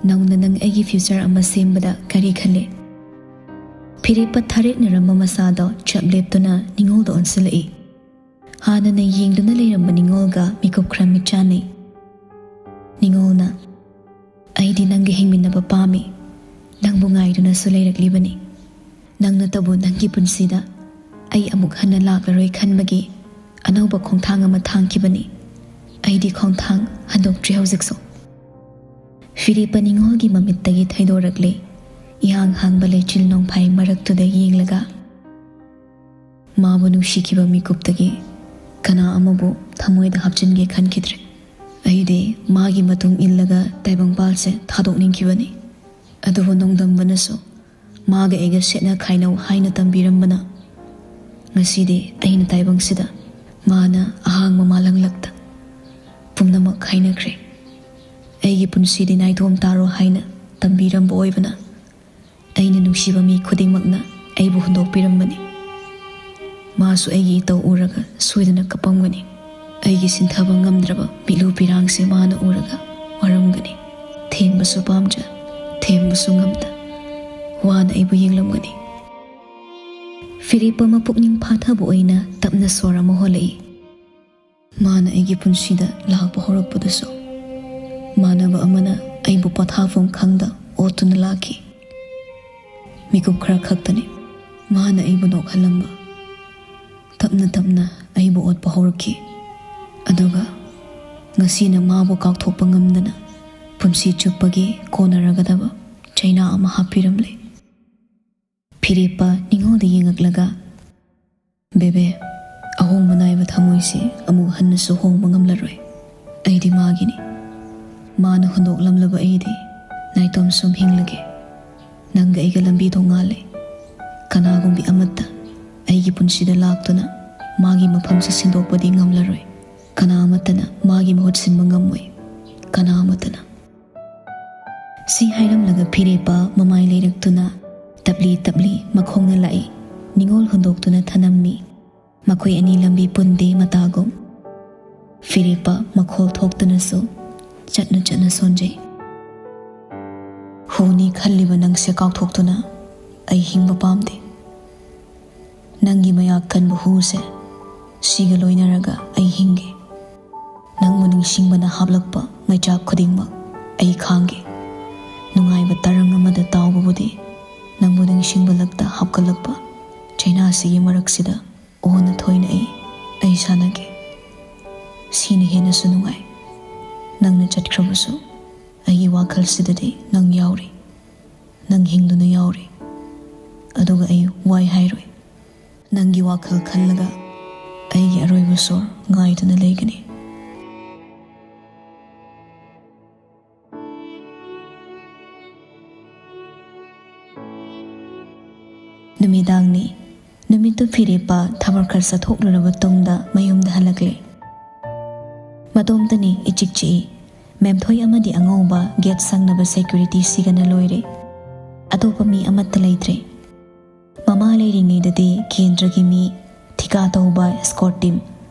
"ꯅꯧꯅ ꯅꯪ ꯑꯩꯒꯤ future ꯑꯃ ꯁꯦꯝꯕꯗ ꯀꯔꯤ ꯈꯜꯂꯤ?" ꯐꯤꯔꯦꯞꯄ ꯊꯥꯔꯦꯛꯅꯔꯝꯕ ꯃꯁꯥꯗꯣ ꯆꯞ ꯂꯦꯞꯇꯨꯅ ꯅꯤꯉꯣꯜꯗ ꯑꯣꯟꯁꯤꯜꯂꯛꯏ꯫ ꯍꯥꯟꯅꯅ ꯌꯦꯡꯗꯨꯅ ꯂꯩꯔꯝꯕ ꯅꯤꯉꯣꯜꯒ ꯃꯤꯀꯨꯞ ꯈꯔ ꯃꯤꯠꯆꯥꯟꯅꯩ꯫ ꯅꯤꯉꯣꯜꯅ, "ꯑꯩꯗꯤ ꯅꯪꯒ ꯍꯤꯡꯃꯤꯟꯅꯕ ꯄꯥꯝꯃꯤ, ꯅꯪꯕꯨ ꯉꯥꯏꯗꯨꯅꯁꯨ ꯂꯩꯔꯛꯂꯤꯕꯅꯤ꯫ ꯅꯪꯅꯇꯕꯨ ꯅꯪꯒꯤ ꯄꯨꯟꯁꯤꯗ ꯑꯩ ꯑꯃꯨꯛ ꯍꯟꯅ ꯂꯥꯛꯂꯔꯣꯏ ꯈꯟꯕꯒꯤ ꯑꯅꯧꯕ ꯈꯣꯡꯊꯥꯡ ꯑꯃ ꯊꯥꯡꯈꯤꯕꯅꯤ꯫ ꯑꯩꯗꯤ ꯈꯣꯡꯊꯥꯡ ꯍꯟꯗꯣꯛꯇ꯭ꯔꯤ ꯍꯧꯖꯤꯛꯁꯨ꯫" ꯐꯤꯔꯦꯞꯄ ꯅꯤꯉꯣꯜꯒꯤ ꯃꯃꯤꯠꯇꯒꯤ ꯊꯩꯗꯣꯔꯛꯂꯦ꯫ ꯏꯍꯥꯡ ꯍꯥꯡꯕ ꯂꯩꯆꯤꯜ ꯅꯣꯡꯐꯥꯏ ꯃꯔꯛꯇꯨꯗ ꯌꯦꯡꯂꯒ, ꯃꯥꯕꯨ ꯅꯨꯡꯁꯤꯈꯤꯕ ꯃꯤꯀꯨꯞꯇꯒꯤ ꯀꯅꯥ ꯑꯃꯕꯨ ꯊꯃꯣꯏꯗ ꯍꯥꯞꯆꯤꯟꯒꯦ ꯈꯟꯈꯤꯗ꯭ꯔꯦ꯫ ꯑꯩꯗꯤ ꯃꯥꯒꯤ ꯃꯇꯨꯡ ꯏꯜꯂꯒ ꯇꯥꯏꯕꯪꯄꯥꯜꯁꯦ ꯊꯥꯗꯣꯛꯅꯤꯡꯈꯤꯕꯅꯤ꯫ ꯑꯗꯨꯕꯨ ꯅꯣꯡꯗꯝꯕꯅꯁꯨ ꯃꯥꯒ ꯑꯩꯒ ꯁꯦꯠꯅ ꯈꯥꯏꯅꯧ ꯍꯥꯏꯅ ꯇꯝꯕꯤꯔꯝꯕꯅ ꯉꯁꯤꯗꯤ ꯑꯩꯅ ꯇꯥꯏꯕꯪꯁꯤꯗ ꯃꯥꯅ ꯑꯍꯥꯡꯕ ꯃꯥꯂꯪꯂꯛꯇ ꯄꯨꯝꯅꯃꯛ ꯈꯥꯏꯅꯈ꯭ꯔꯦ꯫ ꯑꯩꯒꯤ ꯄꯨꯟꯁꯤꯗꯤ ꯅꯥꯏꯇꯣꯝ ꯇꯥꯔꯣ ꯍꯥꯏꯅ ꯇꯝꯕꯤꯔꯝꯕ ꯑꯣꯏꯕꯅ ꯑꯩꯅ ꯅꯨꯡꯁꯤꯕ ꯃꯤ ꯈꯨꯗꯤꯡꯃꯛꯅ ꯑꯩꯕꯨ ꯍꯨꯟꯗꯣꯛꯄꯤꯔꯝꯕꯅꯤ꯫ ꯃꯥꯁꯨ ꯑꯩꯒꯤ ꯏꯇꯧ ꯎꯔꯒ ꯁꯣꯏꯗꯅ ꯀꯞꯄꯝꯒꯅꯤ꯫ ꯑꯩꯒꯤ ꯁꯤꯟꯊꯕ ꯉꯝꯗ꯭ꯔꯕ ꯃꯤꯠꯂꯨ ꯄꯤꯔꯥꯡꯁꯦ ꯃꯥꯅ ꯎꯔꯒ ꯋꯥꯔꯝꯒꯅꯤ꯫ ꯊꯦꯝꯕꯁꯨ ꯄꯥꯝꯖ, ꯊꯦꯝꯕꯁꯨ ꯉꯝꯗ ꯋꯥꯅ ꯑꯩꯕꯨ ꯌꯦꯡꯂꯝꯒꯅꯤ꯫ ꯐꯤꯔꯦꯞꯄ ꯃꯄꯨꯛꯅꯤꯡ ꯐꯥꯊꯕ ꯑꯣꯏꯅ ꯇꯞꯅ ꯁꯣꯔ ꯑꯃ ꯍꯣꯜꯂꯛꯏ꯫ ꯃꯥꯅ ꯑꯩꯒꯤ ꯄꯨꯟꯁꯤꯗ ꯂꯥꯛꯄ ꯍꯧꯔꯛꯄꯗꯁꯨ ꯃꯥꯟꯅꯕ ꯑꯃꯅ ꯑꯩꯕꯨ ꯄꯣꯊꯥꯐꯝ ꯈꯪꯗ ꯑꯣꯠꯇꯨꯅ ꯂꯥꯛꯈꯤ꯫ ꯃꯤꯀꯨꯞ ꯈꯔ ꯈꯛꯇꯅꯤ ꯃꯥꯅ ꯑꯩꯕꯨ ꯅꯣꯛꯍꯜꯂꯝꯕ꯫ ꯇꯞꯅ ꯇꯞꯅ ꯑꯩꯕꯨ ꯑꯣꯠꯄ ꯍꯧꯔꯛꯈꯤ꯫ ꯑꯗꯨꯒ ꯉꯁꯤꯅ ꯃꯥꯕꯨ ꯀꯥꯎꯊꯣꯛꯄ ꯉꯝꯗꯅ ꯄꯨꯟꯁꯤ ꯆꯨꯞꯄꯒꯤ ꯀꯣꯟꯅꯔꯒꯗꯕ ꯆꯩꯅꯥ ꯑꯃ ꯍꯥꯞꯄꯤꯔꯝꯂꯦ꯫ ꯐꯤꯔꯦꯞꯄ ꯅꯤꯉꯣꯜꯗ ꯌꯦꯡꯉꯛꯂꯒ, "ꯕꯦꯕꯦ, ꯑꯍꯣꯡꯕ ꯅꯥꯏꯕ ꯊꯃꯣꯏꯁꯤ ꯑꯃꯨꯛ ꯍꯟꯅꯁꯨ ꯍꯣꯡꯕ ꯉꯝꯂꯔꯣꯏ꯫ ꯑꯩꯗꯤ ꯃꯥꯒꯤꯅꯤ꯫ ꯃꯥꯅ ꯍꯨꯟꯗꯣꯛꯂꯝꯂꯕ ꯑꯩꯗꯤ ꯅꯥꯏꯇꯣꯝ ꯁꯨꯝ ꯍꯤꯡꯂꯒꯦ꯫ ꯅꯪꯒ ꯑꯩꯒ ꯂꯝꯕꯤ ꯇꯣꯉꯥꯜꯂꯦ꯫ ꯀꯅꯥꯒꯨꯝꯕꯤ ꯑꯃꯠꯇ ꯑꯩꯒꯤ ꯄꯨꯟꯁꯤꯗ ꯂꯥꯛꯇꯨꯅ ꯃꯥꯒꯤ ꯃꯐꯝꯁꯤ ꯁꯤꯟꯗꯣꯛꯄꯗꯤ ꯉꯝꯂꯔꯣꯏ꯫ ꯀꯅꯥ ꯑꯃꯠꯇꯅ ꯃꯥꯒꯤ ꯃꯍꯨꯠ ꯁꯤꯟꯕ ꯉꯝꯃꯣꯏ꯫ ꯀꯅꯥ ꯑꯃꯠꯇꯅ꯫" ꯁꯤ ꯍꯥꯏꯔꯝꯂꯒ ꯐꯤꯔꯦꯞꯄ ꯃꯃꯥꯏ ꯂꯩꯔꯛꯇꯨꯅ ꯇꯞꯂꯤ ꯇꯞꯂꯤ ꯃꯈꯣꯡꯅ ꯂꯥꯛꯏ꯫ ꯅꯤꯉꯣꯜ ꯍꯨꯟꯗꯣꯛꯇꯨꯅ ꯊꯅꯝꯃꯤ꯫ ꯃꯈꯣꯏ ꯑꯅꯤ ꯂꯝꯕꯤ ꯄꯨꯟꯗꯦ ꯃꯇꯥꯒꯨꯝ꯫ ꯐꯤꯔꯦꯞꯄ ꯃꯈꯣꯜ ꯊꯣꯛꯇꯅꯁꯨ ꯆꯠꯅ ꯆꯠꯅ ꯁꯣꯟꯖꯩ꯫ "ꯍꯨꯅꯤ ꯈꯜꯂꯤꯕ ꯅꯪꯁꯦ ꯀꯥꯎꯊꯣꯛꯇꯨꯅ ꯑꯩ ꯍꯤꯡꯕ ꯄꯥꯝꯗꯦ꯫ ꯅꯪꯒꯤ ꯃꯌꯥ ꯀꯟꯕ ꯍꯨꯁꯦ ꯁꯤꯒ ꯂꯣꯏꯅꯔꯒ ꯑꯩ ꯍꯤꯡꯒꯦ꯫ ꯅꯪꯕꯨ ꯅꯤꯡꯁꯤꯡꯕꯅ ꯍꯥꯞꯂꯛꯄ ꯃꯩꯆꯥꯛ ꯈꯨꯗꯤꯡꯃꯛ ꯑꯩ ꯈꯥꯡꯒꯦ꯫ ꯅꯨꯡꯉꯥꯏꯕ ꯇꯔꯪ ꯑꯃꯗ ꯇꯥꯎꯕꯕꯨꯗꯤ ꯅꯪꯕꯨ ꯅꯤꯡꯁꯤꯡꯕ ꯂꯛꯇ ꯍꯥꯞꯀꯠꯂꯛꯄ ꯆꯩꯅꯥꯁꯤꯒꯤ ꯃꯔꯛꯁꯤꯗ ꯑꯣꯟꯅ ꯊꯣꯏꯅ ꯑꯩ, ꯑꯩ ꯁꯥꯟꯅꯒꯦ꯫ ꯁꯤꯅ ꯍꯦꯟꯅꯁꯨ ꯅꯨꯡꯉꯥꯏ꯫ ꯅꯪꯅ ꯆꯠꯈ꯭ꯔꯕꯁꯨ ꯑꯩꯒꯤ ꯋꯥꯈꯜꯁꯤꯗꯗꯤ ꯅꯪ ꯌꯥꯎꯔꯤ꯫ ꯅꯪ ꯍꯤꯡꯗꯨꯅ ꯌꯥꯎꯔꯤ꯫ ꯑꯗꯨꯒ ꯑꯩ ꯋꯥꯏ ꯍꯥꯏꯔꯣꯏ꯫ ꯅꯪꯒꯤ ꯋꯥꯈꯜ ꯈꯜꯂꯒ ꯑꯩꯒꯤ ꯑꯔꯣꯏꯕ ꯁꯣꯔ ꯉꯥꯏꯗꯨꯅ ꯂꯩꯒꯅꯤ꯫ ꯅꯨꯃꯤꯗꯥꯡꯅꯤ꯫ ꯅꯨꯃꯤꯠꯇꯨ ꯐꯤꯔꯦꯞꯄ ꯊꯕꯛ ꯈꯔ ꯆꯠꯊꯣꯛꯂꯨꯔꯕ ꯇꯨꯡꯗ ꯃꯌꯨꯝꯗ ꯍꯜꯂꯛꯂꯦ꯫ ꯃꯇꯣꯝꯇꯅꯤ, ꯏꯆꯤꯛ ꯆꯤꯛꯏ꯫ ꯃꯦꯝꯊꯣꯏ ꯑꯃꯗꯤ ꯑꯉꯧꯕ ꯒꯦꯠ ꯁꯪꯅꯕ ꯁꯦꯀ꯭ꯌꯨꯔꯤꯇꯤꯁꯤꯒꯅ ꯂꯣꯏꯔꯦ꯫ ꯑꯇꯣꯞꯄ ꯃꯤ ꯑꯃꯠꯇ ꯂꯩꯇ꯭ꯔꯦ꯫ ꯃꯃꯥ ꯂꯩꯔꯤꯉꯩꯗꯗꯤ ꯀꯦꯟꯗ꯭ꯔꯒꯤ ꯃꯤ, ꯊꯤꯀꯥ ꯇꯧꯕ ꯏꯁꯀꯣꯔꯠ ꯇꯤꯝ,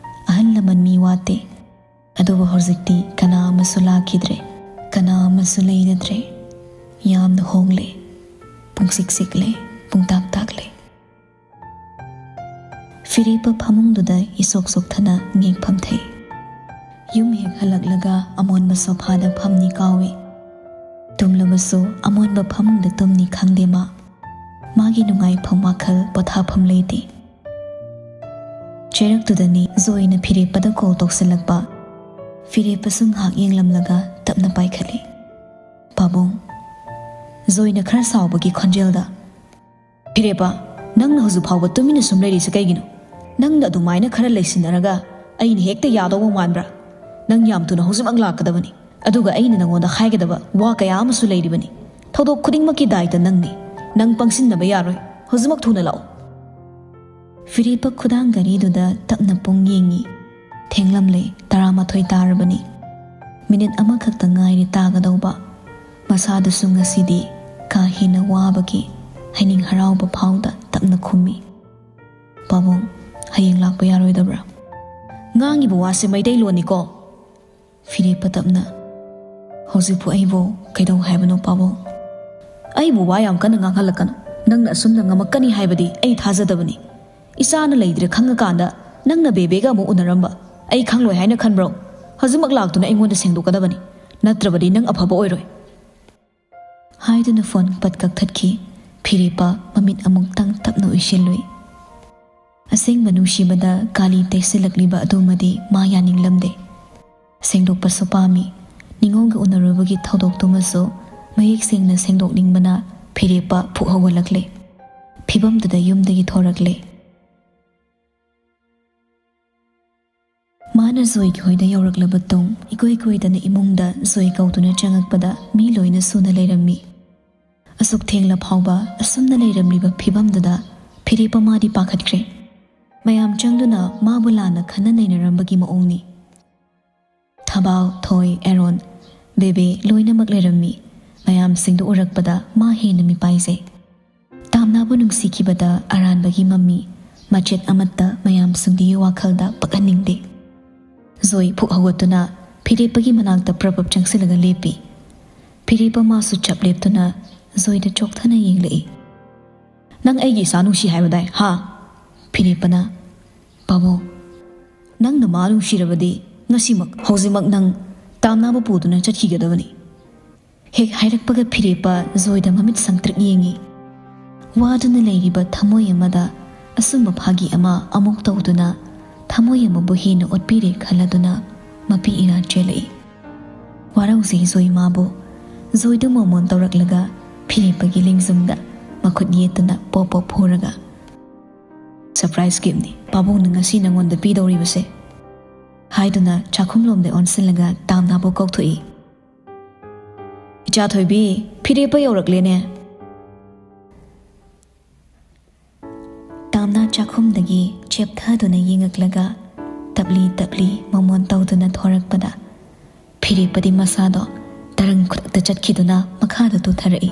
ꯑꯍꯜ ꯂꯃꯟ ꯃꯤ ꯋꯥꯠꯇꯦ꯫ ꯑꯗꯨꯕꯨ ꯍꯧꯖꯤꯛꯇꯤ ꯀꯅꯥ ꯑꯃꯁꯨ ꯂꯥꯛꯈꯤꯗ꯭ꯔꯦ, ꯀꯅꯥ ꯑꯃꯁꯨ ꯂꯩꯅꯗ꯭ꯔꯦ꯫ ꯌꯥꯝꯅ ꯍꯣꯡꯂꯦ꯫ ꯄꯨꯡꯁꯤꯛ ꯁꯤꯛꯂꯦ, ꯄꯨꯡꯇꯥꯛ ꯇꯥꯛꯂꯦ꯫ ꯐꯤꯔꯦꯞꯄ ꯐꯃꯨꯡꯗꯨꯗ ꯏꯁꯣꯛ ꯁꯣꯛꯊꯅ ꯉꯦꯛ ꯐꯝꯊꯩ꯫ ꯌꯨꯝ ꯍꯦꯛ ꯍꯜꯂꯛꯂꯒ ꯑꯃꯣꯟꯕ ꯁꯣꯐꯥꯗ ꯐꯝꯅꯤ ꯀꯥꯎꯏ꯫ ꯇꯨꯝꯂꯕꯁꯨ ꯑꯃꯣꯟꯕ ꯐꯃꯨꯡꯗ ꯇꯨꯝꯅꯤ ꯈꯪꯗꯦ ꯃꯥ꯫ ꯃꯥꯒꯤ ꯅꯨꯡꯉꯥꯏꯐꯝ ꯋꯥꯈꯜ ꯄꯣꯊꯥꯐꯝ ꯂꯩꯇꯦ꯫ ꯆꯩꯔꯛꯇꯨꯗꯅꯤ ꯖꯣꯏꯅ ꯐꯤꯔꯦꯞꯄꯗ ꯀꯣꯜ ꯇꯧꯁꯤꯜꯂꯛꯄ꯫ ꯐꯤꯔꯦꯞꯄꯁꯨ ꯉꯥꯏꯍꯥꯛ ꯌꯦꯡꯂꯝꯂꯒ ꯇꯞꯅ ꯄꯥꯏꯈꯠꯂꯤ꯫ "ꯄꯥꯕꯨꯡ꯫" ꯖꯣꯏꯅ ꯈꯔ ꯁꯥꯎꯕꯒꯤ ꯈꯣꯟꯖꯦꯜꯗ, "ꯐꯤꯔꯦꯞꯄ, ꯅꯪꯅ ꯍꯧꯖꯤꯛ ꯐꯥꯎꯕ ꯇꯨꯃꯤꯟꯅ ꯁꯨꯝ ꯂꯩꯔꯤꯁꯦ ꯀꯩꯒꯤꯅꯣ? ꯅꯪꯅ ꯑꯗꯨꯃꯥꯏꯅ ꯈꯔ ꯂꯩꯁꯤꯟꯅꯔꯒ ꯑꯩꯅ ꯍꯦꯛꯇ ꯌꯥꯗꯧꯕ ꯃꯥꯟꯕ꯭ꯔꯥ? ꯅꯪ ꯌꯥꯝ ꯊꯨꯅ ꯍꯧꯖꯤꯛꯃꯛ ꯂꯥꯛꯀꯗꯕꯅꯤ, ꯑꯗꯨꯒ ꯑꯩꯅ ꯅꯪꯉꯣꯟꯗ ꯍꯥꯏꯒꯗꯕ ꯋꯥ ꯀꯌꯥ ꯑꯃꯁꯨ ꯂꯩꯔꯤꯕꯅꯤ꯫ ꯊꯧꯗꯣꯛ ꯈꯨꯗꯤꯡꯃꯛꯀꯤ ꯗꯥꯏꯇ ꯅꯪꯅꯤ꯫ ꯅꯪ ꯄꯪꯁꯤꯟꯅꯕ ꯌꯥꯔꯣꯏ꯫ ꯍꯧꯖꯤꯛꯃꯛ ꯊꯨꯅ ꯂꯥꯛꯑꯣ꯫" ꯐꯤꯔꯦꯞꯄ ꯈꯨꯗꯥꯡ ꯘꯔꯤꯗꯨꯗ ꯇꯞꯅ ꯄꯨꯡ ꯌꯦꯡꯉꯤ꯫ ꯊꯦꯡꯂꯝꯂꯦ, ꯇꯔꯥꯃꯥꯊꯣꯏ ꯇꯥꯔꯕꯅꯤ꯫ ꯃꯤꯅꯤꯠ ꯑꯃꯈꯛꯇ ꯉꯥꯏꯔꯦ ꯇꯥꯒꯗꯧꯕ꯫ ꯃꯁꯥꯗꯨꯁꯨ ꯉꯁꯤꯗꯤ ꯀꯥ ꯍꯦꯟꯅ ꯋꯥꯕꯒꯤ ꯍꯩꯅꯤꯡ ꯍꯔꯥꯎꯕ ꯐꯥꯎꯗ ꯇꯞꯅ ꯈꯨꯝꯃꯤ, "ꯄꯥꯕꯨꯡ, ꯍꯌꯦꯡ ꯂꯥꯛꯄ ꯌꯥꯔꯣꯏꯗꯕ꯭ꯔꯥ?" "ꯉꯥꯡꯉꯤꯕ ꯋꯥꯁꯦ ꯃꯩꯇꯩꯂꯣꯟꯅꯤꯀꯣ?" ꯐꯤꯔꯦꯞꯄ ꯇꯞꯅ, "ꯍꯧꯖꯤꯛꯄꯨ ꯑꯩꯕꯨ ꯀꯩꯗꯧ ꯍꯥꯏꯕꯅꯣ ꯄꯥꯕꯨꯡ?" "ꯑꯩꯕꯨ ꯋꯥ ꯌꯥꯝ ꯀꯟꯅ ꯉꯥꯡꯍꯜꯂꯛꯀꯅꯨ꯫ ꯅꯪꯅ ꯑꯁꯨꯝꯅ ꯉꯝꯃꯛꯀꯅꯤ ꯍꯥꯏꯕꯗꯤ ꯑꯩ ꯊꯥꯖꯗꯕꯅꯤ꯫ ꯏꯆꯥꯅ ꯂꯩꯇ꯭ꯔꯦ ꯈꯪꯉꯀꯥꯟꯗ "ꯅꯪꯅ ꯕꯦꯕꯦꯒ ꯑꯃꯨꯛ ꯎꯅꯔꯝꯕ ꯑꯩ ꯈꯪꯂꯣꯏ ꯍꯥꯏꯅ ꯈꯟꯕ꯭ꯔꯣ? ꯍꯧꯖꯤꯛꯃꯛ ꯂꯥꯛꯇꯨꯅ ꯑꯩꯉꯣꯟꯗ ꯁꯦꯡꯗꯣꯛꯀꯗꯕꯅꯤ, ꯅꯠꯇ꯭ꯔꯕꯗꯤ ꯅꯪ ꯑꯐꯕ ꯑꯣꯏꯔꯣꯏ," ꯍꯥꯏꯗꯨꯅ ꯐꯣꯟ ꯄꯠ ꯀꯛꯊꯠꯈꯤ꯫ ꯐꯤꯔꯦꯞꯄ ꯃꯃꯤꯠ ꯑꯃꯨꯛꯇꯪ ꯇꯞꯅ ꯎꯏꯁꯤꯜꯂꯨꯏ꯫ ꯑꯁꯦꯡꯕ ꯅꯨꯡꯁꯤꯕꯗ ꯀꯥꯂꯤ ꯇꯩꯁꯤꯜꯂꯛꯂꯤꯕ ꯑꯗꯨꯃꯗꯤ ꯃꯥ ꯌꯥꯅꯤꯡꯂꯝꯗꯦ꯫ ꯁꯦꯡꯗꯣꯛꯄꯁꯨ ꯄꯥꯝꯃꯤ꯫ ꯅꯤꯉꯣꯜꯒ ꯎꯅꯔꯨꯕꯒꯤ ꯊꯧꯗꯣꯛꯇꯨꯃꯁꯨ ꯃꯌꯦꯛ ꯁꯦꯡꯅ ꯁꯦꯡꯗꯣꯛꯅꯤꯡꯕꯅ ꯐꯤꯔꯦꯞꯄ ꯐꯨꯛ ꯍꯧꯒꯠꯂꯛꯂꯦ꯫ ꯐꯤꯕꯝꯗꯨꯗ ꯌꯨꯝꯗꯒꯤ ꯊꯣꯔꯛꯂꯦ꯫ ꯃꯥꯅ ꯖꯣꯏꯒꯤ ꯍꯣꯏꯗ ꯌꯧꯔꯛꯂꯕ ꯇꯨꯡ, ꯏꯀꯣꯏ ꯀꯣꯏꯗꯅ ꯏꯃꯨꯡꯗ ꯖꯣꯏ ꯀꯧꯗꯨꯅ ꯆꯪꯉꯛꯄꯗ ꯃꯤ ꯂꯣꯏꯅ ꯁꯨꯅ ꯂꯩꯔꯝꯃꯤ꯫ ꯑꯁꯨꯛ ꯊꯦꯡꯂ ꯐꯥꯎꯕ ꯑꯁꯨꯝꯅ ꯂꯩꯔꯝꯂꯤꯕ ꯐꯤꯕꯝꯗꯨꯗ ꯐꯤꯔꯦꯞꯄ ꯃꯥꯗꯤ ꯄꯥꯈꯠꯈ꯭ꯔꯦ꯫ ꯃꯌꯥꯝ ꯆꯪꯗꯨꯅ ꯃꯥꯕꯨ ꯂꯥꯟꯅ ꯈꯟꯅ ꯅꯩꯅꯔꯝꯕꯒꯤ ꯃꯑꯣꯡꯅꯤ꯫ ꯊꯕꯥꯜ, ꯊꯣꯏ, ꯑꯦꯔꯣꯟ, ꯕꯦꯕꯦ ꯂꯣꯏꯅꯃꯛ ꯂꯩꯔꯝꯃꯤ꯫ ꯃꯌꯥꯝꯁꯤꯡꯗꯨ ꯎꯔꯛꯄꯗ ꯃꯥ ꯍꯦꯟꯅ ꯃꯤꯄꯥꯏꯖꯩ꯫ ꯇꯥꯝꯅꯥꯕꯨ ꯅꯨꯡꯁꯤꯈꯤꯕꯗ ꯑꯔꯥꯟꯕꯒꯤ ꯃꯃꯤ, ꯃꯆꯦꯠ ꯑꯃꯠꯇ ꯃꯌꯥꯝꯁꯤꯡꯗꯨꯒꯤ ꯋꯥꯈꯜꯗ ꯄꯛꯍꯟꯅꯤꯡꯗꯦ꯫ ꯖꯣꯏ ꯐꯨꯛ ꯍꯧꯒꯠꯇꯨꯅ ꯐꯤꯔꯦꯞꯄꯒꯤ ꯃꯅꯥꯛꯇ ꯄ꯭ꯔꯞ ꯄ꯭ꯔꯞ ꯆꯪꯁꯤꯜꯂꯒ ꯂꯦꯞꯄꯤ꯫ ꯐꯤꯔꯦꯞꯄ ꯃꯥꯁꯨ ꯆꯞ ꯂꯦꯞꯇꯨꯅ ꯖꯣꯏꯗ ꯆꯣꯛꯊꯅ ꯌꯦꯡꯂꯛꯏ꯫ "ꯅꯪ ꯑꯩꯒꯤ ꯏꯆꯥ ꯅꯨꯡꯁꯤ ꯍꯥꯏꯕꯗꯥꯏ, ꯍꯥ?" ꯐꯤꯔꯦꯞꯄꯅ, "ꯄꯥꯕꯨꯡ, ꯅꯪꯅ ꯃꯥ ꯅꯨꯡꯁꯤꯔꯕꯗꯤ ꯉꯁꯤꯃꯛ, ꯍꯧꯖꯤꯛꯃꯛ ꯅꯪ ꯇꯥꯝꯅꯥꯕ ꯄꯨꯗꯨꯅ ꯆꯠꯈꯤꯒꯗꯕꯅꯤ꯫" ꯍꯦꯛ ꯍꯥꯏꯔꯛꯄꯒ ꯐꯤꯔꯦꯞꯄ ꯖꯣꯏꯗ ꯃꯃꯤꯠ ꯁꯪꯇ꯭ꯔꯤꯛ ꯌꯦꯡꯉꯤ꯫ ꯋꯥꯗꯨꯅ ꯂꯩꯔꯤꯕ ꯊꯃꯣꯏ ꯑꯃꯗ ꯑꯆꯨꯝꯕ ꯐꯥꯒꯤ ꯑꯃ ꯑꯃꯨꯛ ꯇꯧꯗꯨꯅ ꯊꯃꯣꯏ ꯑꯃꯕꯨ ꯍꯦꯟꯅ ꯑꯣꯠꯄꯤꯔꯦ ꯈꯜꯂꯗꯨꯅ ꯃꯄꯤ ꯏꯔꯥ ꯆꯦꯜꯂꯛꯏ꯫ ꯋꯥꯔꯧꯖꯩ ꯖꯣꯏ ꯃꯥꯕꯨ꯫ ꯖꯣꯏꯗꯨ ꯃꯣꯃꯣꯟ ꯇꯧꯔꯛꯂꯒ ꯐꯤꯔꯦꯞꯄꯒꯤ ꯂꯦꯡꯖꯨꯝꯗ ꯃꯈꯨꯠ ꯌꯦꯠꯇꯨꯅ ꯄꯣꯞ ꯄꯣꯞ ꯐꯨꯔꯒ, "Surprise giftꯅꯤ ꯄꯥꯕꯨꯡꯅ ꯉꯁꯤ ꯅꯉꯣꯟꯗ ꯄꯤꯗꯧꯔꯤꯕꯁꯦ," ꯍꯥꯏꯗꯨꯅ ꯆꯥꯛꯈꯨꯝꯂꯣꯝꯗ ꯑꯣꯟꯁꯤꯜꯂꯒ ꯇꯥꯝꯅꯥꯕꯨ ꯀꯧꯊꯣꯛꯏ꯫ "ꯏꯆꯥ ꯊꯣꯏꯕꯤ, ꯐꯤꯔꯦꯞꯄ ꯌꯧꯔꯛꯂꯦꯅꯦ꯫" ꯇꯥꯝꯅꯥ ꯆꯥꯛꯈꯨꯝꯗꯒꯤ ꯆꯦꯞꯊꯗꯨꯅ ꯌꯦꯡꯉꯛꯂꯒ ꯇꯞꯂꯤ ꯇꯞꯂꯤ ꯃꯣꯃꯣꯟ ꯇꯧꯗꯨꯅ ꯊꯣꯔꯛꯄꯗ ꯐꯤꯔꯦꯞꯄꯗꯤ ꯃꯁꯥꯗꯣ ꯇꯔꯪ ꯈꯨꯗꯛꯇ ꯆꯠꯈꯤꯗꯨꯅ ꯃꯈꯥꯗ ꯇꯨꯊꯔꯛꯏ꯫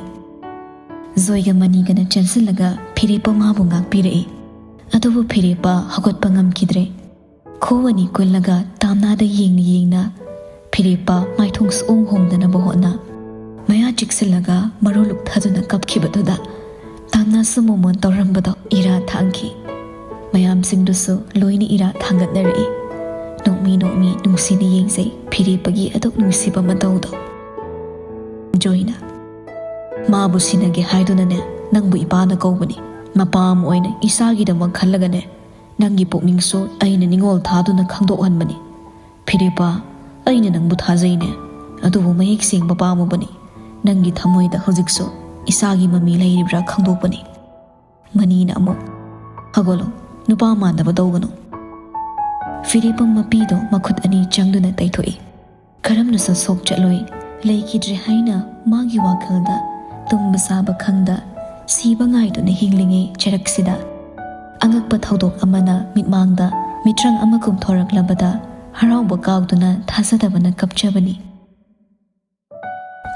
ꯖꯣꯏꯒ ꯃꯅꯤꯒꯅ ꯆꯦꯟꯁꯤꯜꯂꯒ ꯐꯤꯔꯦꯞꯄ ꯃꯥꯕꯨ ꯉꯥꯛꯄꯤꯔꯛꯏ꯫ ꯑꯗꯨꯕꯨ ꯐꯤꯔꯦꯞꯄ ꯍꯧꯒꯠꯄ ꯉꯝꯈꯤꯗ꯭ꯔꯦ꯫ ꯈꯨꯎ ꯑꯅꯤ ꯀꯨꯜꯂꯒ ꯇꯥꯝꯅꯥꯗ ꯌꯦꯡꯅ ꯌꯦꯡꯅ ꯐꯤꯔꯦꯞꯄ ꯃꯥꯏꯊꯣꯡ ꯁꯨꯛꯍꯣꯡ ꯍꯣꯡꯗꯅꯕ ꯍꯣꯠꯅ꯫ ꯃꯌꯥ ꯆꯤꯛꯁꯤꯜꯂꯒ ꯃꯔꯣ ꯂꯨꯛꯊꯗꯨꯅ ꯀꯞꯈꯤꯕꯗꯨꯗ ꯇꯥꯝꯅꯥꯁꯨ ꯃꯣꯃꯣꯟ ꯇꯧꯔꯝꯕꯗꯣ ꯏꯔꯥ ꯊꯥꯡꯈꯤ꯫ ꯃꯌꯥꯝꯁꯤꯡꯗꯨꯁꯨ ꯂꯣꯏꯅ ꯏꯔꯥ ꯊꯥꯡꯒꯠꯅꯔꯛꯏ꯫ ꯅꯣꯛꯃꯤ ꯅꯣꯛꯃꯤ ꯅꯨꯡꯁꯤꯅ ꯌꯦꯡꯖꯩ ꯐꯤꯔꯦꯞꯄꯒꯤ ꯑꯗꯨꯛ ꯅꯨꯡꯁꯤꯕ ꯃꯇꯧꯗꯣ꯫ ꯖꯣꯏꯅ, "ꯃꯥꯕꯨ ꯁꯤꯟꯅꯒꯦ ꯍꯥꯏꯗꯨꯅꯅꯦ ꯅꯪꯕꯨ ꯏꯄꯥꯅ ꯀꯧꯕꯅꯤ꯫ ꯃꯄꯥ ꯑꯃ ꯑꯣꯏꯅ ꯏꯆꯥꯒꯤꯗꯃꯛ ꯈꯜꯂꯒꯅꯦ ꯅꯪꯒꯤ ꯄꯨꯛꯅꯤꯡꯁꯨ ꯑꯩꯅ ꯅꯤꯡꯉꯣꯜ ꯊꯥꯗꯨꯅ ꯈꯪꯗꯣꯛꯍꯟꯕꯅꯤ꯫ ꯐꯤꯔꯦꯞꯄ, ꯑꯩꯅ ꯅꯪꯕꯨ ꯊꯥꯖꯩꯅꯦ꯫ ꯑꯗꯨꯕꯨ ꯃꯌꯦꯛ ꯁꯦꯡꯕ ꯄꯥꯝꯃꯨꯕꯅꯤ꯫ ꯅꯪꯒꯤ ꯊꯃꯣꯏꯗ ꯍꯧꯖꯤꯛꯁꯨ ꯏꯆꯥꯒꯤ ꯃꯃꯤ ꯂꯩꯔꯤꯕ꯭ꯔꯥ ꯈꯪꯗꯣꯛꯄꯅꯤ꯫" ꯃꯅꯤꯅ ꯑꯃꯨꯛ, "ꯍꯧꯒꯠꯂꯣ, ꯅꯨꯄꯥ ꯃꯥꯟꯗꯕ ꯇꯧꯒꯅꯨ꯫" ꯐꯤꯔꯦꯞꯄ ꯃꯄꯤꯗꯣ ꯃꯈꯨꯠ ꯑꯅꯤ ꯆꯪꯗꯨꯅ ꯇꯩꯊꯣꯛꯏ꯫ ꯀꯔꯝꯅꯁꯨ ꯁꯣꯛ ꯆꯠꯂꯣꯏ, ꯂꯩꯈꯤꯗ꯭ꯔꯦ ꯍꯥꯏꯅ ꯃꯥꯒꯤ ꯋꯥꯈꯜꯗ ꯇꯨꯝꯕ ꯆꯥꯕ ꯈꯪꯗ ꯁꯤꯕ ꯉꯥꯏꯗꯨꯅ ꯍꯤꯡꯂꯤꯉꯩ ꯆꯔꯛꯁꯤꯗ ꯑꯉꯛꯄ ꯊꯧꯗꯣꯛ ꯑꯃꯅ ꯃꯤꯠꯃꯥꯡꯗ ꯃꯤꯇ꯭ꯔꯪ ꯑꯃꯒꯨꯝ ꯊꯣꯔꯛꯂꯕꯗ ꯍꯔꯥꯎꯕ ꯀꯥꯎꯗꯨꯅ ꯊꯥꯖꯗꯕꯅ ꯀꯞꯆꯕꯅꯤ꯫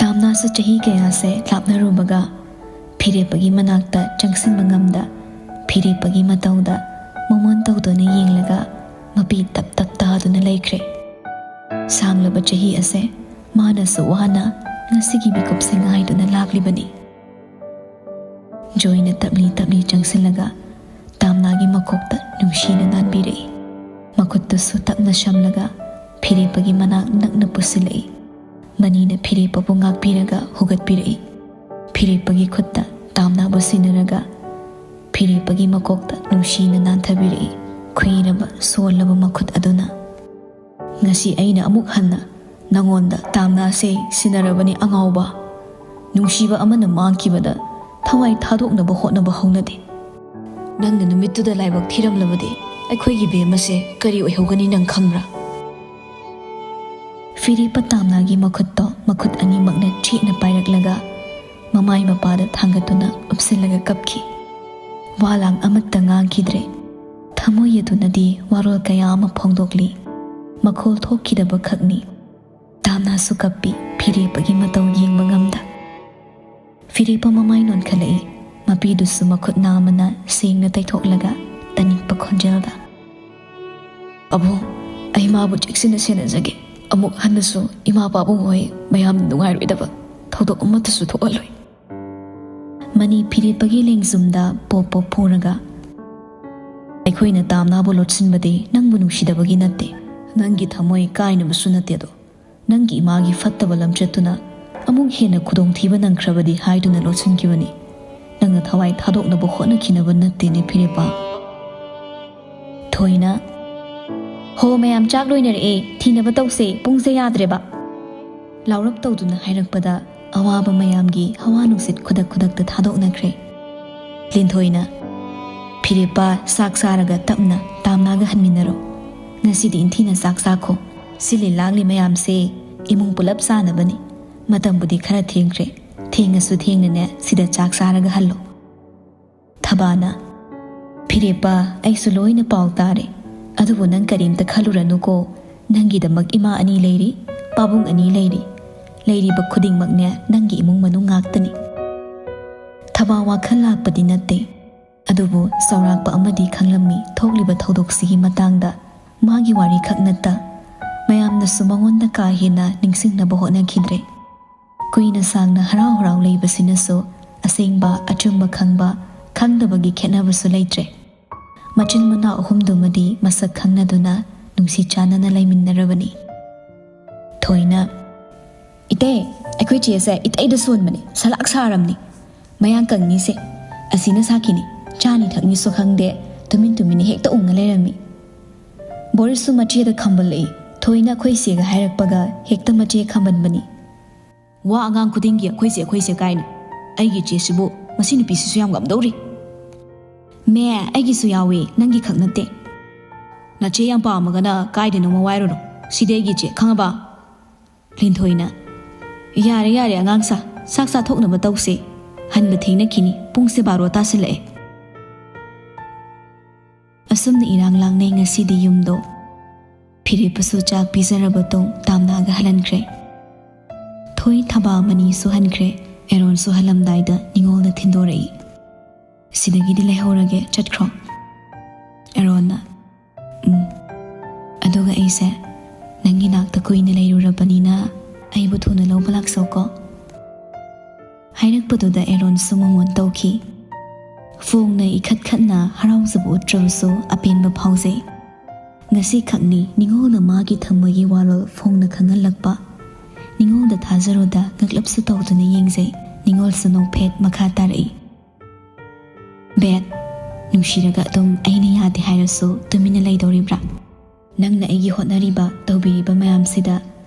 ꯇꯥꯝꯅꯥꯁꯨ ꯆꯍꯤ ꯀꯌꯥꯁꯦ ꯂꯥꯞꯅꯔꯨꯕꯒ ꯐꯤꯔꯦꯞꯄꯒꯤ ꯃꯅꯥꯛꯇ ꯆꯪꯁꯤꯟꯕ ꯉꯝꯗ ꯐꯤꯔꯦꯞꯄꯒꯤ ꯃꯇꯧꯗ ꯃꯃꯣꯟ ꯇꯧꯗꯨꯅ ꯌꯦꯡꯂꯒ ꯃꯄꯤ ꯇꯞ ꯇꯞ ꯇꯥꯗꯨꯅ ꯂꯩꯈ꯭ꯔꯦ꯫ ꯁꯥꯡꯂꯕ ꯆꯍꯤ ꯑꯁꯦ ꯃꯥꯅꯁꯨ ꯋꯥꯅ ꯉꯁꯤꯒꯤ ꯃꯤꯀꯨꯞꯁꯦ ꯉꯥꯏꯗꯨꯅ ꯂꯥꯛꯂꯤꯕꯅꯤ꯫ ꯖꯣꯏꯅ ꯇꯞꯂꯤ ꯇꯞꯂꯤ ꯆꯪꯁꯤꯜꯂꯒ ꯇꯥꯝꯅꯥꯒꯤ ꯃꯀꯣꯛꯇ ꯅꯨꯡꯁꯤꯅ ꯅꯥꯟꯕꯤꯔꯛꯏ꯫ ꯃꯈꯨꯠꯇꯨꯁꯨ ꯇꯞꯅ ꯁꯝꯂꯒ ꯐꯤꯔꯦꯞꯄꯒꯤ ꯃꯅꯥꯛ ꯅꯛꯅ ꯄꯨꯁꯤꯜꯂꯛꯏ꯫ ꯃꯅꯤꯅ ꯐꯤꯔꯦꯞꯄꯕꯨ ꯉꯥꯛꯄꯤꯔꯒ ꯍꯨꯒꯠꯄꯤꯔꯛꯏ꯫ ꯐꯤꯔꯦꯞꯄꯒꯤ ꯈꯨꯠꯇ ꯇꯥꯝꯅꯥꯕꯨ ꯁꯤꯟꯅꯔꯒ ꯐꯤꯔꯦꯞꯄꯒꯤ ꯃꯀꯣꯛꯇ ꯅꯨꯡꯁꯤꯅ ꯅꯥꯟꯊꯕꯤꯔꯛꯏ꯫ ꯈꯨꯏꯔꯕ ꯁꯣꯜꯂꯕ ꯃꯈꯨꯠ ꯑꯗꯨꯅ, "ꯉꯁꯤ ꯑꯩꯅ ꯑꯃꯨꯛ ꯍꯟꯅ ꯅꯉꯣꯟꯗ ꯇꯥꯝꯅꯥꯁꯦ ꯁꯤꯟꯅꯔꯕꯅꯤ ꯑꯉꯥꯎꯕ꯫ ꯅꯨꯡꯁꯤꯕ ꯑꯃꯅ ꯃꯥꯡꯈꯤꯕꯗ ꯊꯋꯥꯏ ꯊꯥꯗꯣꯛꯅꯕ ꯍꯣꯠꯅꯕ ꯍꯧꯅꯗꯦ꯫ ꯅꯪꯅ ꯅꯨꯃꯤꯠꯇꯨꯗ ꯂꯥꯏꯕꯛ ꯊꯤꯔꯝꯂꯕꯗꯤ ꯑꯩꯈꯣꯏꯒꯤ ꯕꯦꯝꯃꯁꯦ ꯀꯔꯤ ꯑꯣꯏꯍꯧꯒꯅꯤ ꯅꯪ ꯈꯪꯕ꯭ꯔꯥ?" ꯐꯤꯔꯦꯞꯄ ꯇꯥꯝꯅꯥꯒꯤ ꯃꯈꯨꯠꯇꯣ ꯃꯈꯨꯠ ꯑꯅꯤꯃꯛꯅ ꯆꯦꯠꯅ ꯄꯥꯏꯔꯛꯂꯒ ꯃꯃꯥꯏ ꯃꯄꯥꯗ ꯊꯥꯡꯒꯠꯇꯨꯅ ꯎꯞꯁꯤꯜꯂꯒ ꯀꯞꯈꯤ꯫ ꯋꯥ ꯂꯥꯡ ꯑꯃꯠꯇ ꯉꯥꯡꯈꯤꯗ꯭ꯔꯦ꯫ ꯊꯃꯣꯏ ꯑꯗꯨꯅꯗꯤ ꯋꯥꯔꯣꯜ ꯀꯌꯥ ꯑꯃ ꯐꯣꯡꯗꯣꯛꯂꯤ꯫ ꯃꯈꯣꯜ ꯊꯣꯛꯈꯤꯗꯕ ꯈꯛꯅꯤ꯫ ꯇꯥꯝꯅꯥꯁꯨ ꯀꯞꯄꯤ, ꯐꯤꯔꯦꯞꯄꯒꯤ ꯃꯇꯧ ꯌꯦꯡꯕ ꯉꯝꯗ꯫ ꯐꯤꯔꯦꯞꯄ ꯃꯃꯥꯏ ꯅꯣꯟꯈꯠꯂꯛꯏ꯫ ꯃꯄꯤꯗꯨꯁꯨ ꯃꯈꯨꯠ ꯅꯥꯝꯃꯅ ꯁꯦꯡꯅ ꯇꯩꯊꯣꯛꯂꯒ ꯇꯅꯤꯛꯄ ꯈꯣꯟꯖꯦꯜꯗ, "ꯑꯕꯣ, ꯑꯩ ꯃꯥꯕꯨ ꯆꯦꯛꯁꯤꯟꯅ ꯁꯦꯟꯅꯖꯒꯦ꯫ ꯑꯃꯨꯛ ꯍꯟꯅꯁꯨ ꯏꯃꯥ ꯄꯥꯕꯨꯡ ꯍꯣꯏ ꯃꯌꯥꯝ ꯅꯨꯡꯉꯥꯏꯔꯣꯏꯗꯕ ꯊꯧꯗꯣꯛ ꯑꯃꯠꯇꯁꯨ ꯊꯣꯛꯍꯜꯂꯣꯏ꯫" ꯃꯅꯤ ꯐꯤꯔꯦꯞꯄꯒꯤ ꯂꯦꯡꯖꯨꯝꯗ ꯄꯣꯞ ꯄꯣꯞ ꯐꯨꯔꯒ, ꯑꯩꯈꯣꯏꯅ ꯇꯥꯝꯅꯥꯕꯨ ꯂꯣꯠꯁꯤꯟꯕꯗꯤ ꯅꯪꯕꯨ ꯅꯨꯡꯁꯤꯗꯕꯒꯤ ꯅꯠꯇꯦ꯫ ꯅꯪꯒꯤ ꯊꯃꯣꯏ ꯀꯥꯏꯅꯕꯁꯨ ꯅꯠꯇꯦ ꯑꯗꯣ꯫ ꯅꯪꯒꯤ ꯏꯃꯥꯒꯤ ꯐꯠꯇꯕ ꯂꯝꯆꯠꯇꯨꯅ ꯑꯃꯨꯛ ꯍꯦꯟꯅ ꯈꯨꯗꯣꯡꯊꯤꯕ ꯅꯪꯈ꯭ꯔꯕꯗꯤ ꯍꯥꯏꯗꯨꯅ ꯂꯣꯠꯁꯤꯟꯈꯤꯕꯅꯤ꯫ ꯅꯪꯅ ꯊꯋꯥꯏ ꯊꯥꯗꯣꯛꯅꯕ ꯍꯣꯠꯅꯈꯤꯅꯕ ꯅꯠꯇꯦꯅꯦ ꯐꯤꯔꯦꯞꯄ꯫ ꯊꯣꯏꯅ, "ꯍꯣ ꯃꯌꯥꯝ, ꯆꯥꯛ ꯂꯣꯏꯅꯔꯛꯑꯦ, ꯊꯤꯅꯕ ꯇꯧꯁꯦ, ꯄꯨꯡꯁꯦ ꯌꯥꯗ꯭ꯔꯦꯕ" ꯂꯥꯎꯔꯞ ꯇꯧꯗꯨꯅ ꯍꯥꯏꯔꯛꯄꯗ ꯑꯋꯥꯕ ꯃꯌꯥꯝꯒꯤ ꯍꯋꯥ ꯅꯨꯡꯁꯤꯠ ꯈꯨꯗꯛ ꯈꯨꯗꯛꯇ ꯊꯥꯗꯣꯛꯅꯈ꯭ꯔꯦ꯫ ꯂꯤꯟꯊꯣꯏꯅ, "ꯐꯤꯔꯦꯞꯄ, ꯆꯥꯛ ꯆꯥꯔꯒ ꯇꯞꯅ ꯇꯥꯝꯅꯥꯒ ꯍꯟꯃꯤꯟꯅꯔꯣ꯫ ꯉꯁꯤꯗꯤ ꯏꯟꯊꯤꯅ ꯆꯥꯛ ꯆꯥꯈꯣ꯫ ꯁꯤꯜꯂꯤ ꯂꯥꯡꯂꯤ ꯃꯌꯥꯝꯁꯦ ꯏꯃꯨꯡ ꯄꯨꯂꯞ ꯆꯥꯅꯕꯅꯤ꯫ ꯃꯇꯝꯕꯨꯗꯤ ꯈꯔ ꯊꯦꯡꯈ꯭ꯔꯦ꯫ ꯊꯦꯡꯉꯁꯨ ꯊꯦꯡꯅꯅꯦ ꯁꯤꯗ ꯆꯥꯛ ꯆꯥꯔꯒ ꯍꯜꯂꯣ"꯫ ꯊꯕꯥꯅ, "ꯐꯤꯔꯦꯞꯄ, ꯑꯩꯁꯨ ꯂꯣꯏꯅ ꯄꯥꯎ ꯇꯥꯔꯦ꯫ ꯑꯗꯨꯕꯨ ꯅꯪ ꯀꯔꯤꯝꯇ ꯈꯜꯂꯨꯔꯅꯨꯀꯣ꯫ ꯅꯪꯒꯤꯗꯃꯛ ꯏꯃꯥ ꯑꯅꯤ ꯂꯩꯔꯤ, ꯄꯥꯕꯨꯡ ꯑꯅꯤ ꯂꯩꯔꯤ꯫ ꯂꯩꯔꯤꯕ ꯈꯨꯗꯤꯡꯃꯛꯅꯦ ꯅꯪꯒꯤ ꯏꯃꯨꯡ ꯃꯅꯨꯡ ꯉꯥꯛꯇꯅꯤ"꯫ ꯊꯕꯥ ꯋꯥꯈꯜ ꯂꯥꯛꯄꯗꯤ ꯅꯠꯇꯦ, ꯑꯗꯨꯕꯨ ꯆꯥꯎꯔꯥꯛꯄ ꯑꯃꯗꯤ ꯈꯪꯂꯝꯃꯤ ꯊꯣꯛꯂꯤꯕ ꯊꯧꯗꯣꯛꯁꯤꯒꯤ ꯃꯇꯥꯡꯗ꯫ ꯃꯥꯒꯤ ꯋꯥꯔꯤ ꯈꯛ ꯅꯠꯇ ꯃꯌꯥꯝꯅꯁꯨ ꯃꯉꯣꯟꯗ ꯀꯥ ꯍꯦꯟꯅ ꯅꯤꯡꯁꯤꯡꯅꯕ ꯍꯣꯠꯅꯈꯤꯗ꯭ꯔꯦ꯫ ꯀꯨꯏꯅ ꯁꯥꯡꯅ ꯍꯔꯥꯎ ꯍꯔꯥꯎ ꯂꯩꯕꯁꯤꯅꯁꯨ ꯑꯁꯦꯡꯕ ꯑꯆꯨꯝꯕ ꯈꯪꯕ ꯈꯪꯗꯕꯒꯤ ꯈꯦꯠꯅꯕꯁꯨ ꯂꯩꯇ꯭ꯔꯦ꯫ ꯃꯆꯤꯟ ꯃꯅꯥꯎ ꯑꯍꯨꯝꯗꯨꯃꯗꯤ ꯃꯁꯛ ꯈꯪꯅꯗꯨꯅ ꯅꯨꯡꯁꯤ ꯆꯥꯟꯅꯅ ꯂꯩꯃꯤꯟꯅꯔꯕꯅꯤ꯫ ꯊꯣꯏꯅ, "ꯏꯇꯩ, ꯑꯩꯈꯣꯏ ꯆꯦꯁꯦ ꯏꯇꯩꯗ ꯁꯣꯟꯕꯅꯤ, ꯁꯂꯥꯛ ꯁꯥꯔꯝꯅꯤ꯫ ꯃꯌꯥꯡ ꯀꯪꯅꯤꯁꯦ ꯑꯁꯤꯅ ꯁꯥꯈꯤꯅꯤ꯫ ꯆꯥꯅꯤ ꯊꯛꯅꯤꯁꯨ ꯈꯪꯗꯦ, ꯇꯨꯃꯤꯟ ꯇꯨꯃꯤꯟꯅ ꯍꯦꯛꯇ ꯎꯪꯉ ꯂꯩꯔꯝꯃꯤ꯫ ꯕꯣꯔꯤꯁꯁꯨ ꯃꯆꯦꯗ ꯈꯝꯕꯜꯂꯛꯏ꯫ ꯊꯣꯏꯅ ꯑꯩꯈꯣꯏ ꯆꯦꯒ ꯍꯥꯏꯔꯛꯄꯒ ꯍꯦꯛꯇ ꯃꯆꯦ ꯈꯝꯕꯟꯕꯅꯤ꯫ ꯋꯥ ꯑꯉꯥꯡ ꯈꯨꯗꯤꯡꯒꯤ 'ꯑꯩꯈꯣꯏꯁꯦ, ꯑꯩꯈꯣꯏꯁꯦ' ꯀꯥꯏꯅ꯫ ꯑꯩꯒꯤ ꯆꯦꯁꯤꯕꯨ ꯃꯁꯤ ꯅꯨꯄꯤꯁꯤꯁꯨ ꯌꯥꯝ ꯉꯝꯗꯧꯔꯤ꯫ ꯃꯦ, ꯑꯩꯒꯤꯁꯨ ꯌꯥꯎꯏ, ꯅꯪꯒꯤ ꯈꯛ ꯅꯠꯇꯦ꯫ ꯅꯆꯦ ꯌꯥꯝ ꯄꯥꯝꯃꯒꯅ ꯀꯥꯏꯗꯅꯣꯃ ꯋꯥꯏꯔꯨꯔꯣ꯫ ꯁꯤꯗꯤ ꯑꯩꯒꯤ ꯆꯦ, ꯈꯪꯉꯕ?" ꯂꯤꯟꯊꯣꯏꯅ, "ꯌꯥꯔꯦ, ꯌꯥꯔꯦ, ꯑꯉꯥꯡ ꯁꯥ, ꯆꯥꯛ ꯆꯥꯊꯣꯛꯅꯕ ꯇꯧꯁꯦ꯫ ꯍꯟꯕ ꯊꯦꯡꯅꯈꯤꯅꯤ, ꯄꯨꯡꯁꯦ ꯕꯥꯔꯣ ꯇꯥꯁꯤꯜꯂꯛꯑꯦ"꯫ ꯑꯁꯨꯝꯅ ꯏꯔꯥꯡ ꯂꯥꯡꯅꯩ ꯉꯁꯤꯗꯤ ꯌꯨꯝꯗꯣ꯫ ꯐꯤꯔꯦꯞꯄꯁꯨ ꯆꯥꯛ ꯄꯤꯖꯔꯕ ꯇꯨꯡ ꯇꯥꯝꯅꯥꯒ ꯍꯜꯍꯟꯈ꯭ꯔꯦ꯫ ꯊꯣꯏ ꯊꯕꯥ ꯃꯅꯤꯁꯨ ꯍꯟꯈ꯭ꯔꯦ꯫ ꯑꯦꯔꯣꯟꯁꯨ ꯍꯜꯂꯝꯗꯥꯏꯗ ꯅꯤꯉꯣꯜꯗ ꯊꯤꯟꯗꯣꯔꯛꯏ꯫ "ꯁꯤꯗꯒꯤꯗꯤ ꯂꯩꯍꯧꯔꯒꯦ, ꯆꯠꯈ꯭ꯔꯣ"꯫ ꯑꯦꯔꯣꯟꯅ, "ꯎꯝ꯫ ꯑꯗꯨꯒ ꯑꯩꯁꯦ ꯅꯪꯒꯤ ꯅꯥꯛꯇ ꯀꯨꯏꯅ ꯂꯩꯔꯨꯔꯕꯅꯤꯅ ꯑꯩꯕꯨ ꯊꯨꯅ ꯂꯧꯕ ꯂꯥꯛꯆꯧꯀꯣ"꯫ ꯍꯥꯏꯔꯛꯄꯗꯨꯗ ꯑꯦꯔꯣꯟꯁꯨ ꯃꯣꯃꯣꯟ ꯇꯧꯈꯤ꯫ ꯐꯣꯡꯅ ꯏꯈꯠ ꯈꯠꯅ ꯍꯔꯥꯎꯖꯕ ꯎꯠꯇ꯭ꯔꯕꯁꯨ ꯑꯄꯦꯟꯕ ꯐꯥꯎꯖꯩ꯫ ꯉꯁꯤꯈꯛꯅꯤ ꯅꯤꯉꯣꯜꯅ ꯃꯥꯒꯤ ꯊꯃꯣꯏꯒꯤ ꯋꯥꯔꯣꯜ ꯐꯣꯡꯅ ꯈꯪꯍꯜꯂꯛꯄ꯫ ꯅꯤꯉꯣꯜꯗ ꯊꯥꯖꯔꯨꯗ ꯉꯛꯂꯞꯁꯨ ꯇꯧꯗꯨꯅ ꯌꯦꯡꯖꯩ꯫ ꯅꯤꯉꯣꯜꯁꯨ ꯅꯣꯛꯐꯦꯠ ꯃꯈꯥ ꯇꯥꯔꯛꯏ꯫ "ꯕꯦꯠ, ꯅꯨꯡꯁꯤꯔꯒ ꯑꯗꯨꯝ ꯑꯩꯅ ꯌꯥꯗꯦ ꯍꯥꯏꯔꯁꯨ ꯇꯨꯃꯤꯟꯅ ꯂꯩꯗꯧꯔꯤꯕ꯭ꯔꯥ? ꯅꯪꯅ ꯑꯩꯒꯤ ꯍꯣꯠꯅꯔꯤꯕ, ꯇꯧꯕꯤꯔꯤꯕ ꯃꯌꯥꯝꯁꯤꯗ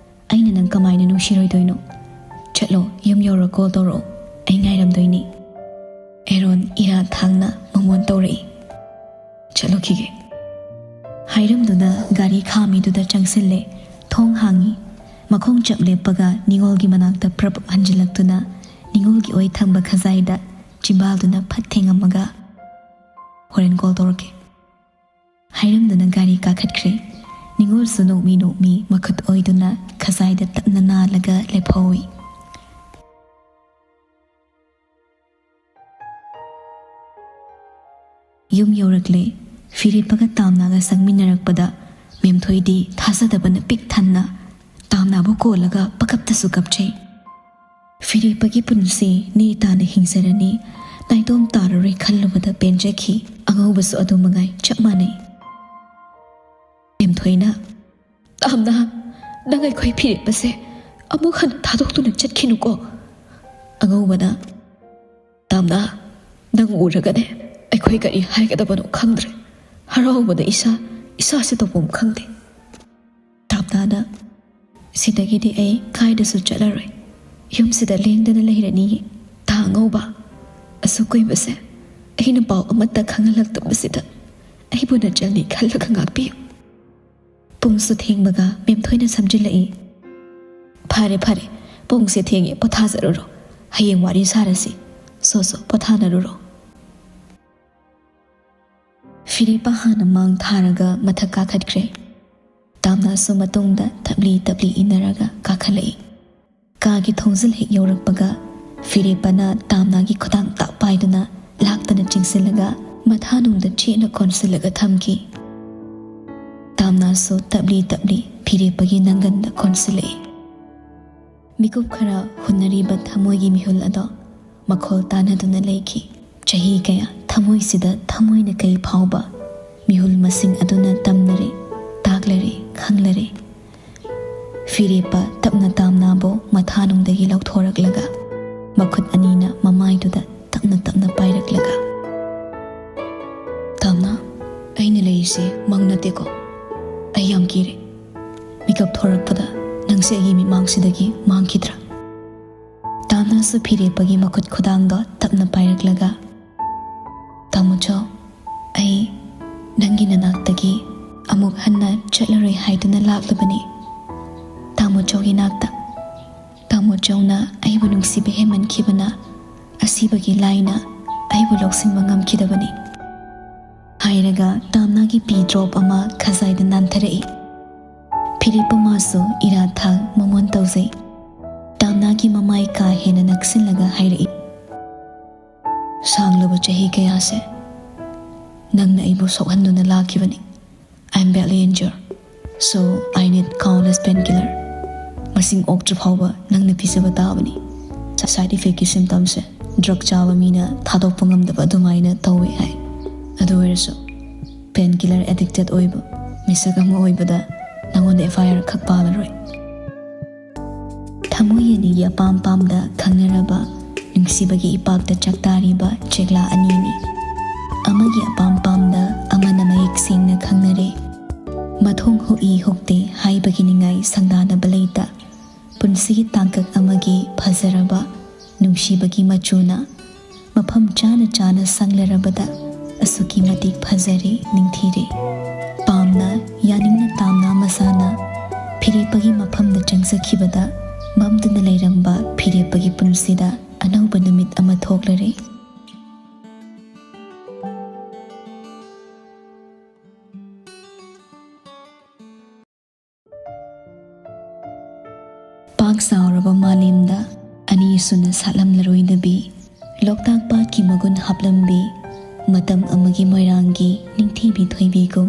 ꯑꯩꯅ ꯅꯪ ꯀꯃꯥꯏꯅ ꯅꯨꯡꯁꯤꯔꯣꯏꯗꯣꯏꯅꯣ? ꯆꯠꯂꯣ, ꯌꯨꯝ ꯌꯧꯔ ꯀꯣꯜ ꯇꯧꯔꯛꯑꯣ, ꯑꯩ ꯉꯥꯏꯔꯝꯗꯣꯏꯅꯤ꯫" ꯑꯦꯔꯣꯟ ꯏꯔꯥ ꯊꯥꯡꯅ ꯃꯃꯣꯟ ꯇꯧꯔꯛꯏ꯫ "ꯆꯠꯂꯨꯈꯤꯒꯦ꯫" ꯍꯥꯏꯔꯝꯗꯨꯅ ꯒꯥꯔꯤ ꯈꯥꯝꯃꯤꯗꯨꯗ ꯆꯪꯁꯤꯜꯂꯦ꯫ ꯊꯣꯡ ꯍꯥꯡꯉꯤ꯫ ꯃꯈꯣꯡ ꯆꯞ ꯂꯦꯞꯄꯒ ꯅꯤꯉꯣꯜꯒꯤ ꯃꯅꯥꯛꯇ ꯄ꯭ꯔꯞ ꯍꯟꯖꯤꯜꯂꯛꯇꯨꯅ ꯅꯤꯉꯣꯜꯒꯤ ꯑꯣꯏ ꯊꯝꯕ ꯈꯖꯥꯏꯗ ꯆꯤꯝꯕꯥꯜꯗꯨꯅ ꯐꯠ ꯊꯦꯡꯉꯝꯃꯒ, "ꯍꯣꯔꯦꯟ ꯀꯣꯜ ꯇꯧꯔꯛꯀꯦ꯫" ꯍꯥꯏꯔꯝꯗꯨꯅ ꯒꯥꯔꯤ ꯀꯥꯈꯠꯈ꯭ꯔꯦ꯫ ꯅꯤꯉꯣꯜꯁꯨ ꯅꯣꯛꯃꯤ ꯅꯣꯛꯃꯤ ꯃꯈꯨꯠ ꯑꯣꯏꯗꯨꯅ ꯈꯖꯥꯏꯗ ꯇꯞꯅ ꯅꯥꯜꯂꯒ ꯂꯦꯞꯍꯧꯏ꯫ ꯌꯨꯝ ꯌꯧꯔꯛꯂꯦ꯫ ꯐꯤꯔꯦꯞꯄꯒ ꯇꯥꯝꯅꯥꯒ ꯆꯪꯃꯤꯟꯅꯔꯛꯄꯗ ꯃꯦꯝꯊꯣꯏꯗꯤ ꯊꯥꯖꯗꯕꯅ ꯄꯤꯛ ꯊꯟꯅ ꯇꯥꯝꯅꯥꯕꯨ ꯀꯣꯜꯂꯒ ꯄꯀꯞꯇꯁꯨ ꯀꯞꯆꯩ꯫ ꯐꯤꯔꯦꯞꯄꯒꯤ ꯄꯨꯟꯁꯤ ꯅꯦ ꯇꯥꯅ ꯍꯤꯡꯖꯔꯅꯤ, ꯅꯥꯏꯇꯣꯝ ꯇꯥꯔꯔꯣꯏ ꯈꯜꯂꯨꯕꯗ ꯄꯦꯟꯖꯈꯤ꯫ ꯑꯉꯧꯕꯁꯨ ꯑꯗꯨ ꯃꯉꯥꯏ, ꯆꯞ ꯃꯥꯟꯅꯩ꯫ ꯃꯦꯝꯊꯣꯏꯅ, "ꯇꯥꯝꯅꯥ, ꯅꯪ ꯑꯩꯈꯣꯏ ꯐꯤꯔꯦꯞꯄꯁꯦ ꯑꯃꯨꯛ ꯍꯟꯅ ꯊꯥꯗꯣꯛꯇꯨꯅ ꯆꯠꯈꯤꯅꯨꯀꯣ꯫" ꯑꯉꯧꯕꯅ, "ꯇꯥꯝꯅꯥ, ꯅꯪ ꯎꯔꯒꯅꯦ ꯑꯩꯈꯣꯏ ꯀꯔꯤ ꯍꯥꯏꯒꯗꯕꯅꯣ ꯈꯪꯗ꯭ꯔꯦ꯫ ꯍꯔꯥꯎꯕꯗ ꯏꯁꯥ, ꯏꯁꯥꯁꯦ ꯇꯧꯐꯝ ꯈꯪꯗꯦ꯫" ꯇꯥꯝꯅꯥꯅ, "ꯁꯤꯗꯒꯤꯗꯤ ꯑꯩ ꯀꯥꯏꯗꯁꯨ ꯆꯠꯂꯔꯣꯏ꯫ ꯌꯨꯝꯁꯤꯗ ꯂꯦꯡꯗꯅ ꯂꯩꯔꯅꯤꯌꯦ꯫ ꯇꯥ ꯑꯉꯧꯕ, ꯑꯁꯨꯛ ꯀꯨꯏꯕꯁꯦ ꯑꯩꯅ ꯄꯥꯎ ꯑꯃꯠꯇ ꯈꯪꯍꯜꯂꯛꯇꯕꯁꯤꯗ ꯑꯩꯕꯨ ꯅꯆꯜꯅꯤ ꯈꯜꯂꯒ ꯉꯥꯛꯄꯤꯌꯨ꯫" ꯄꯨꯡꯁꯨ ꯊꯦꯡꯕꯒ ꯃꯦꯝꯊꯣꯏꯅ ꯁꯝꯖꯤꯜꯂꯛꯏ꯫ "ꯐꯔꯦ, ꯐꯔꯦ, ꯄꯨꯡꯁꯦ ꯊꯦꯡꯉꯦ, ꯄꯣꯊꯥꯖꯔꯨꯔꯣ꯫ ꯍꯌꯦꯡ ꯋꯥꯔꯤ ꯁꯥꯔꯁꯤ꯫ ꯁꯣ, ꯁꯣ, ꯄꯣꯊꯥꯅꯔꯨꯔꯣ꯫" ꯐꯤꯔꯦꯞꯄ ꯍꯥꯟꯅ ꯃꯥꯡ ꯊꯥꯔꯒ ꯃꯊꯛ ꯀꯥꯈꯠꯈ꯭ꯔꯦ꯫ ꯇꯥꯝꯅꯥꯁꯨ ꯃꯇꯨꯡꯗ ꯇꯞꯂꯤ ꯇꯞꯂꯤ ꯏꯟꯅꯔꯒ ꯀꯥꯈꯠꯂꯛꯏ꯫ ꯀꯥꯒꯤ ꯊꯣꯡꯖꯤꯜ ꯍꯦꯛ ꯌꯧꯔꯛꯄꯒ ꯐꯤꯔꯦꯞꯄꯅ ꯇꯥꯝꯅꯥꯒꯤ ꯈꯨꯗꯥꯡ ꯇꯥꯛ ꯄꯥꯏꯗꯨꯅ ꯂꯥꯛꯇꯅ ꯆꯤꯡꯁꯤꯜꯂꯒ ꯃꯊꯥꯅꯨꯡꯗ ꯆꯦꯠꯅ ꯀꯣꯟꯁꯤꯜꯂꯒ ꯊꯝꯈꯤ꯫ ꯇꯥꯝꯅꯥꯁꯨ ꯇꯞꯂꯤ ꯇꯞꯂꯤ ꯐꯤꯔꯦꯞꯄꯒꯤ ꯅꯪꯒꯟꯗ ꯀꯣꯟꯁꯤꯜꯂꯛꯏ꯫ ꯃꯤꯀꯨꯞ ꯈꯔ ꯍꯨꯟꯅꯔꯤꯕ ꯊꯃꯣꯏꯒꯤ ꯃꯤꯍꯨꯜ ꯑꯗꯣ ꯃꯈꯣꯜ ꯇꯥꯅꯗꯨꯅ ꯂꯩꯈꯤ꯫ ꯆꯍꯤ ꯀꯌꯥ ꯊꯃꯣꯏꯁꯤꯗ ꯊꯃꯣꯏꯅ ꯀꯩ ꯐꯥꯎꯕ ꯃꯤꯍꯨꯜ ꯃꯁꯤꯡ ꯑꯗꯨꯅ ꯇꯝꯂꯔꯦ, ꯇꯥꯛꯂꯔꯦ, ꯈꯪꯂꯔꯦ꯫ ꯐꯤꯔꯦꯞꯄ ꯇꯞꯅ ꯇꯥꯝꯅꯥꯕꯨ ꯃꯊꯥꯅꯨꯡꯗꯒꯤ ꯂꯧꯊꯣꯔꯛꯂꯒ, ꯃꯈꯨꯠ ꯑꯅꯤꯅ ꯃꯃꯥꯏꯗꯨꯗ ꯇꯞꯅ ꯇꯞꯅ ꯄꯥꯏꯔꯛꯂꯒ, "ꯇꯥꯝꯅꯥ, ꯑꯩꯅ ꯂꯩꯔꯤꯁꯦ ꯃꯪ ꯅꯠꯇꯦꯀꯣ? ꯑꯩ ꯌꯥꯝ ꯀꯤꯔꯦ꯫ ꯃꯤꯀꯞ ꯊꯣꯔꯛꯄꯗ ꯅꯪꯁꯦ ꯑꯩꯒꯤ ꯃꯤꯠꯃꯥꯡꯁꯤꯗꯒꯤ ꯃꯥꯡꯈꯤꯗ꯭ꯔꯥ?" ꯇꯥꯝꯅꯥꯁꯨ ꯐꯤꯔꯦꯞꯄꯒꯤ ꯃꯈꯨꯠ ꯈꯨꯗꯥꯡꯗꯣ ꯇꯞꯅ ꯄꯥꯏꯔꯛꯂꯒ, "ꯇꯥꯃꯣꯆꯧ, ꯑꯩ ꯅꯪꯒꯤ ꯅꯅꯥꯛꯇꯒꯤ ꯑꯃꯨꯛ ꯍꯟꯅ ꯆꯠꯂꯔꯣꯏ ꯍꯥꯏꯗꯨꯅ ꯂꯥꯛꯂꯕꯅꯤ꯫ ꯇꯥꯃꯣꯆꯧꯒꯤ ꯅꯥꯛꯇ꯫ ꯇꯥꯃꯣꯆꯧꯅ ꯑꯩꯕꯨ ꯅꯨꯡꯁꯤꯕ ꯍꯦꯟꯃꯟꯈꯤꯕꯅ ꯑꯁꯤꯕꯒꯤ ꯂꯥꯏꯅ ꯑꯩꯕꯨ ꯂꯧꯁꯤꯟꯕ ꯉꯝꯈꯤꯗꯕꯅꯤ," ꯍꯥꯏꯔꯒ ꯇꯥꯝꯅꯥꯒꯤ ꯄꯤ ꯗ꯭ꯔꯣꯞ ꯑꯃ ꯈꯖꯥꯏꯗ ꯅꯥꯟꯊꯔꯛꯏ꯫ ꯐꯤꯔꯦꯞꯄ ꯃꯥꯁꯨ ꯏꯔꯥ ꯊꯥꯛ ꯃꯃꯣꯟ ꯇꯧꯖꯩ꯫ ꯇꯥꯝꯅꯥꯒꯤ ꯃꯃꯥꯏ ꯀꯥ ꯍꯦꯟꯅ ꯅꯛꯁꯤꯜꯂꯒ ꯍꯥꯏꯔꯛꯏ, "ꯁꯥꯡꯂꯕ ꯆꯍꯤ ꯀꯌꯥꯁꯦ ꯅꯪꯅ ꯑꯩꯕꯨ ꯁꯣꯛꯍꯟꯗꯨꯅ ꯂꯥꯛꯈꯤꯕꯅꯤ꯫ I am badly injured, so I need countless painkiller꯫ ꯃꯁꯤꯡ ꯑꯣꯛꯇ꯭ꯔꯤ ꯐꯥꯎꯕ ꯅꯪꯅ ꯄꯤꯖꯕ ꯇꯥꯕꯅꯤ꯫ Side effectꯀꯤ symptomꯁꯦ drug ꯆꯥꯕ ꯃꯤꯅ ꯊꯥꯗꯣꯛꯄ ꯉꯝꯗꯕ ꯑꯗꯨꯃꯥꯏꯅ ꯇꯧꯋꯦ ꯍꯥꯏ꯫ ꯑꯗꯨ ꯑꯣꯏꯔꯁꯨ painkiller addicted ꯑꯣꯏꯕ ꯃꯤꯁꯛ ꯑꯃ ꯑꯣꯏꯕꯗ ꯅꯉꯣꯟꯗ F I R ꯈꯛ ꯄꯥꯜꯂꯔꯣꯏ꯫" ꯊꯃꯣꯏ ꯑꯅꯤꯒꯤ ꯑꯄꯥꯝ ꯄꯥꯝꯗ ꯈꯪꯅꯔꯕ, ꯅꯨꯡꯁꯤꯕꯒꯤ ꯏꯄꯥꯛꯇ ꯆꯥꯛꯇꯥꯔꯤꯕ ꯆꯦꯛꯂꯥ ꯑꯅꯤꯅꯤ꯫ ꯑꯃꯒꯤ ꯑꯄꯥꯝ ꯄꯥꯝꯗ ꯑꯃꯅ ꯃꯌꯦꯛ ꯁꯦꯡꯅ ꯈꯪꯅꯔꯦ꯫ ꯃꯊꯣꯡ ꯍꯨꯛꯏ ꯍꯨꯛꯇꯦ ꯍꯥꯏꯕꯒꯤ ꯅꯤꯡꯉꯥꯏ ꯁꯪꯗꯥꯅꯕ ꯂꯩꯇ꯫ ꯄꯨꯟꯁꯤꯒꯤ ꯇꯥꯡꯀꯛ ꯑꯃꯒꯤ ꯐꯖꯔꯕ ꯅꯨꯡꯁꯤꯕꯒꯤ ꯃꯆꯨꯅ ꯃꯐꯝ ꯆꯥꯅ ꯆꯥꯅ ꯁꯪꯂꯔꯕꯗ ꯑꯁꯨꯛꯀꯤ ꯃꯇꯤꯛ ꯐꯖꯔꯦ, ꯅꯤꯡꯊꯤꯔꯦ꯫ ꯄꯥꯝꯅ ꯌꯥꯅꯤꯡꯅ ꯇꯥꯝꯅ ꯃꯁꯥꯅ ꯐꯤꯔꯦꯞꯄꯒꯤ ꯃꯐꯝꯗ ꯆꯪꯖꯈꯤꯕꯗ, ꯃꯝꯗꯨꯅ ꯂꯩꯔꯝꯕ ꯐꯤꯔꯦꯞꯄꯒꯤ ꯄꯨꯟꯁꯤꯗ ꯑꯅꯧꯕ ꯅꯨꯃꯤꯠ ꯑꯃ ꯊꯣꯛꯂꯔꯦ꯫ ꯄꯥꯛ ꯆꯥꯎꯔꯕ ꯃꯥꯂꯦꯝꯗ ꯑꯅꯤꯁꯨꯅ ꯁꯥꯠꯂꯝꯂꯔꯣꯏꯗꯕꯤ, ꯂꯣꯛꯇꯥꯛ ꯄꯥꯠꯀꯤ ꯃꯒꯨꯟ ꯍꯥꯞꯂꯝꯕꯤ, ꯃꯇꯝ ꯑꯃꯒꯤ ꯃꯣꯏꯔꯥꯡꯒꯤ ꯅꯤꯡꯊꯤꯕꯤ ꯊꯣꯏꯕꯤꯒꯨꯝ,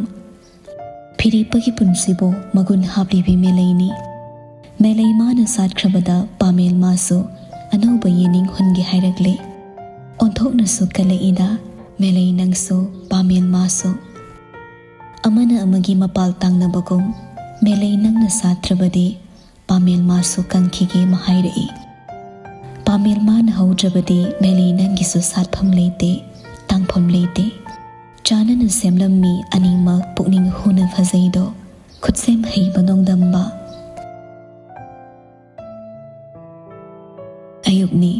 ꯐꯤꯔꯦꯞꯄꯒꯤ ꯄꯨꯟꯁꯤꯕꯨ ꯃꯒꯨꯟ ꯍꯥꯞꯂꯤꯕꯤ ꯃꯦꯂꯩꯅꯤ꯫ ꯃꯦꯂꯩ ꯃꯥꯅ ꯁꯥꯠꯈ꯭ꯔꯕꯗ ꯄꯥꯃꯦꯜ ꯃꯥꯁꯨ ꯑꯅꯧꯕ ꯌꯦꯅꯤꯡ ꯍꯨꯟꯒꯦ ꯍꯥꯏꯔꯛꯂꯦ꯫ ꯑꯣꯟꯊꯣꯛꯅꯁꯨ ꯀꯜꯂꯛꯏꯗ, ꯃꯦꯂꯩ ꯅꯪꯁꯨ, ꯄꯥꯃꯦꯜ ꯃꯥꯁꯨ꯫ ꯑꯃꯅ ꯑꯃꯒꯤ ꯃꯄꯥꯜ ꯇꯥꯡꯅꯕꯒꯨꯝ, ꯃꯦꯂꯩ ꯅꯪꯅ ꯁꯥꯠꯇ꯭ꯔꯕꯗꯤ ꯄꯥꯃꯦꯜ ꯃꯥꯁꯨ ꯀꯪꯈꯤꯒꯦ ꯃꯍꯥꯏꯔꯛꯏ꯫ ꯄꯥꯃꯦꯜ ꯃꯥꯅ ꯍꯧꯗ꯭ꯔꯕꯗꯤ ꯃꯦꯂꯩ ꯅꯪꯒꯤꯁꯨ ꯁꯥꯠꯐꯝ ꯂꯩꯇꯦ, ꯇꯥꯡꯐꯝ ꯂꯩꯇꯦ꯫ ꯆꯥꯟꯅꯅ ꯁꯦꯝꯂꯝꯃꯤ ꯑꯅꯤꯃꯛ ꯄꯨꯛꯅꯤꯡ ꯍꯨꯅ ꯐꯖꯩꯗꯣ, ꯈꯨꯠꯁꯦꯝ ꯍꯩꯕ ꯅꯣꯡꯗꯝꯕ꯫ ꯑꯌꯨꯛꯅꯤ꯫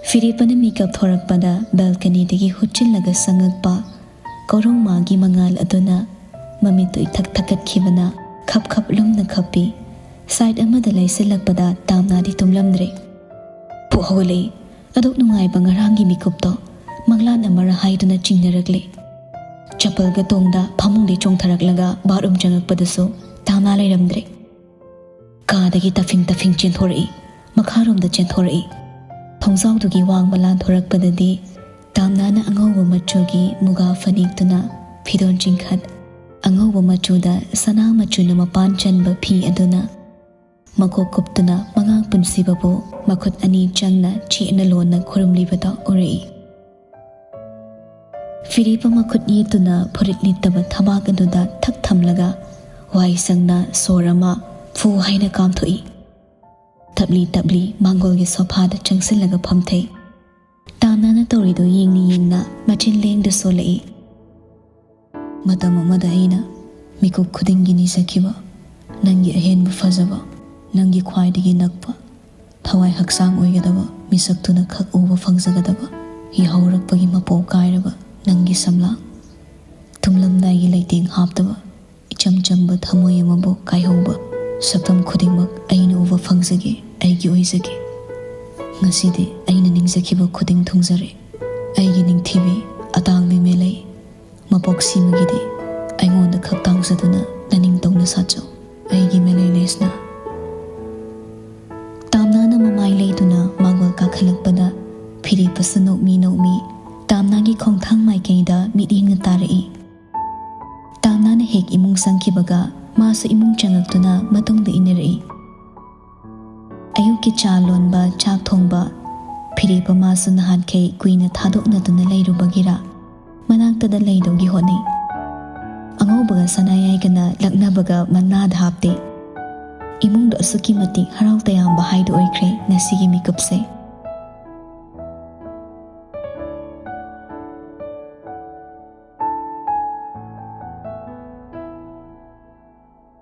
ꯐꯤꯔꯦꯞꯄꯅ ꯃꯤꯀꯞ ꯊꯣꯔꯛꯄꯗ ꯕꯦꯜꯀꯅꯤꯗꯒꯤ ꯍꯨꯠꯆꯤꯜꯂꯒ ꯆꯪꯉꯛꯄ ꯀꯧꯔꯧꯃꯥꯒꯤ ꯃꯉꯥꯜ ꯑꯗꯨꯅ ꯃꯃꯤꯠꯇꯨ ꯏꯊꯛ ꯊꯛꯀꯠꯈꯤꯕꯅ ꯈꯞ ꯈꯞ ꯂꯨꯝꯅ ꯈꯞꯄꯤ꯫ ꯁꯥꯏꯠ ꯑꯃꯗ ꯂꯩꯁꯤꯜꯂꯛꯄꯗ ꯇꯥꯝꯅꯥꯗꯤ ꯇꯨꯝꯂꯝꯗ꯭ꯔꯦ꯫ ꯐꯨꯛ ꯍꯧꯒꯠꯂꯛꯏ꯫ ꯑꯗꯨꯛ ꯅꯨꯡꯉꯥꯏꯕ ꯉꯔꯥꯡꯒꯤ ꯃꯤꯀꯨꯞꯇꯣ ꯃꯪꯂꯥꯟ ꯑꯃꯔ ꯍꯥꯏꯗꯨꯅ ꯆꯤꯡꯅꯔꯛꯂꯦ꯫ ꯆꯄꯜꯒ ꯇꯣꯡꯗ ꯐꯃꯨꯡꯗꯩ ꯆꯣꯡꯊꯔꯛꯂꯒ ꯕꯥꯠꯔꯨꯝ ꯆꯪꯉꯛꯄꯗꯁꯨ ꯇꯥꯝꯅꯥ ꯂꯩꯔꯝꯗ꯭ꯔꯦ꯫ ꯀꯥꯗꯒꯤ ꯇꯐꯤꯡ ꯇꯐꯤꯡ ꯆꯦꯟꯊꯣꯔꯛꯏ꯫ ꯃꯈꯥꯔꯣꯝꯗ ꯆꯦꯟꯊꯣꯔꯛꯏ꯫ ꯊꯣꯡꯖꯥꯎꯗꯨꯒꯤ ꯋꯥꯡꯃ ꯂꯥꯟꯊꯣꯔꯛꯄꯗꯗꯤ ꯇꯥꯝꯅꯥꯅ ꯑꯉꯧꯕ ꯃꯆꯨꯒꯤ ꯃꯨꯒꯥ ꯐꯅꯦꯛꯇꯨꯅ ꯐꯤꯗꯣꯟ ꯆꯤꯡꯈꯠ, ꯑꯉꯧꯕ ꯃꯆꯨꯗ ꯁꯅꯥ ꯃꯆꯨꯅ ꯃꯄꯥꯟ ꯆꯟꯕ ꯐꯤ ꯑꯗꯨꯅ ꯃꯀꯣꯛ ꯀꯨꯞꯇꯨꯅ ꯃꯉꯥꯡ ꯄꯨꯟꯁꯤꯕꯕꯨ ꯃꯈꯨꯠ ꯑꯅꯤ ꯆꯪꯅ ꯆꯦꯠꯅ ꯂꯣꯟꯅ ꯈꯨꯔꯨꯝꯂꯤꯕꯗꯣ ꯎꯔꯛꯏ꯫ ꯐꯤꯔꯦꯞꯄ ꯃꯈꯨꯠ ꯌꯦꯠꯇꯨꯅ ꯐꯨꯔꯤꯠ ꯂꯤꯠꯇꯕ ꯊꯕꯥꯛ ꯑꯗꯨꯗ ꯊꯛ ꯊꯝꯂꯒ ꯋꯥꯏ ꯁꯪꯅ ꯁꯣꯔ ꯑꯃ ꯐꯨ ꯍꯥꯏꯅ ꯀꯥꯝꯊꯣꯛꯏ꯫ ꯇꯞꯂꯤ ꯇꯞꯂꯤ ꯃꯥꯡꯒꯣꯜꯒꯤ ꯁꯣꯐꯥꯗ ꯆꯪꯁꯤꯜꯂꯒ ꯐꯝꯊꯩ꯫ ꯇꯥꯝꯅꯥꯅ ꯇꯧꯔꯤꯗꯨ ꯌꯦꯡꯅ ꯌꯦꯡꯅ ꯃꯆꯤꯟ ꯂꯦꯡꯗ ꯁꯣꯜꯂꯛꯏ꯫ ꯃꯇꯝ ꯑꯃꯗ ꯑꯩꯅ ꯃꯤꯀꯨꯞ ꯈꯨꯗꯤꯡꯒꯤ ꯅꯤꯖꯈꯤꯕ ꯅꯪꯒꯤ ꯑꯍꯦꯟꯕ ꯐꯖꯕ, ꯅꯪꯒꯤ ꯈ꯭ꯋꯥꯏꯗꯒꯤ ꯅꯛꯄ, ꯊꯋꯥꯏ ꯍꯛꯆꯥꯡ ꯑꯣꯏꯒꯗꯕ ꯃꯤꯁꯛꯇꯨꯅ ꯈꯛ ꯎꯕ ꯐꯪꯖꯒꯗꯕ, ꯌꯥꯍꯧꯔꯛꯄꯒꯤ ꯃꯄꯧ ꯀꯥꯏꯔꯕ ꯅꯪꯒꯤ ꯁꯝꯂꯥꯡ, ꯇꯨꯝꯂꯝꯗꯥꯏꯒꯤ ꯂꯩꯇꯦꯡ ꯍꯥꯞꯇꯕ, ꯏꯆꯝ ꯆꯝꯕ ꯊꯃꯣꯏ ꯑꯃꯕꯨ ꯀꯥꯏꯍꯧꯕ ꯁꯛꯇꯝ ꯈꯨꯗꯤꯡꯃꯛ ꯑꯩꯅ ꯎꯕ ꯐꯪꯖꯒꯦ, ꯑꯩꯒꯤ ꯑꯣꯏꯖꯒꯦ꯫ ꯉꯁꯤꯗꯤ ꯑꯩꯅ ꯅꯤꯡꯖꯈꯤꯕ ꯈꯨꯗꯤꯡ ꯊꯨꯡꯖꯔꯦ꯫ ꯑꯩꯒꯤ ꯅꯤꯡꯊꯤꯕꯤ, ꯑꯇꯥꯡꯕꯤ ꯃꯦꯂꯩ, ꯃꯄꯣꯛ ꯁꯤꯃꯒꯤꯗꯤ ꯑꯩꯉꯣꯟꯗ ꯈꯛ ꯇꯥꯡꯖꯗꯨꯅ ꯅꯅꯤꯡꯇꯧꯅ ꯁꯥꯠꯆꯧ, ꯑꯩꯒꯤ ꯃꯦꯂꯩ ꯂꯦꯁꯅꯥ꯫ ꯇꯥꯝꯅꯥꯅ ꯃꯃꯥꯏ ꯂꯩꯗꯨꯅ ꯃꯥꯡꯒꯣꯜ ꯀꯥꯈꯠꯂꯛꯄꯗ ꯐꯤꯔꯦꯞꯄꯁꯨ ꯅꯣꯛꯃꯤ ꯅꯣꯛꯃꯤ ꯇꯥꯝꯅꯥꯒꯤ ꯈꯣꯡꯊꯥꯡ ꯃꯥꯏꯀꯩꯗ ꯃꯤꯠꯌꯦꯡꯅ ꯇꯥꯔꯛꯏ꯫ ꯇꯥꯝꯅꯥꯅ ꯍꯦꯛ ꯏꯃꯨꯡ ꯆꯪꯈꯤꯕꯒ ꯃꯥꯁꯨ ꯏꯃꯨꯡ ꯆꯪꯉꯛꯇꯨꯅ ꯃꯇꯨꯡꯗ ꯏꯟꯅꯔꯛꯏ꯫ ꯑꯌꯨꯛꯀꯤ ꯆꯥ ꯂꯣꯟꯕ, ꯆꯥꯛ ꯊꯣꯡꯕ, ꯐꯤꯔꯦꯞꯄ ꯃꯥꯁꯨ ꯅꯍꯥꯟꯈꯩ ꯀꯨꯏꯅ ꯊꯥꯗꯣꯛꯅꯗꯨꯅ ꯂꯩꯔꯨꯕꯒꯤꯔ ꯃꯅꯥꯛꯇꯗ ꯂꯩꯗꯧꯒꯤ ꯍꯣꯠꯅꯩ꯫ ꯑꯉꯧꯕꯒ ꯁꯅꯥꯌꯥꯏꯒꯅ ꯂꯛꯅꯕꯒ ꯃꯅꯥꯗ ꯍꯥꯞꯇꯦ꯫ ꯏꯃꯨꯡꯗꯣ ꯑꯁꯨꯛꯀꯤ ꯃꯇꯤꯛ ꯍꯔꯥꯎ ꯇꯌꯥꯝꯕ ꯍꯥꯏꯗꯨ ꯑꯣꯏꯈ꯭ꯔꯦ ꯉꯁꯤꯒꯤ ꯃꯤꯀꯨꯞꯁꯦ꯫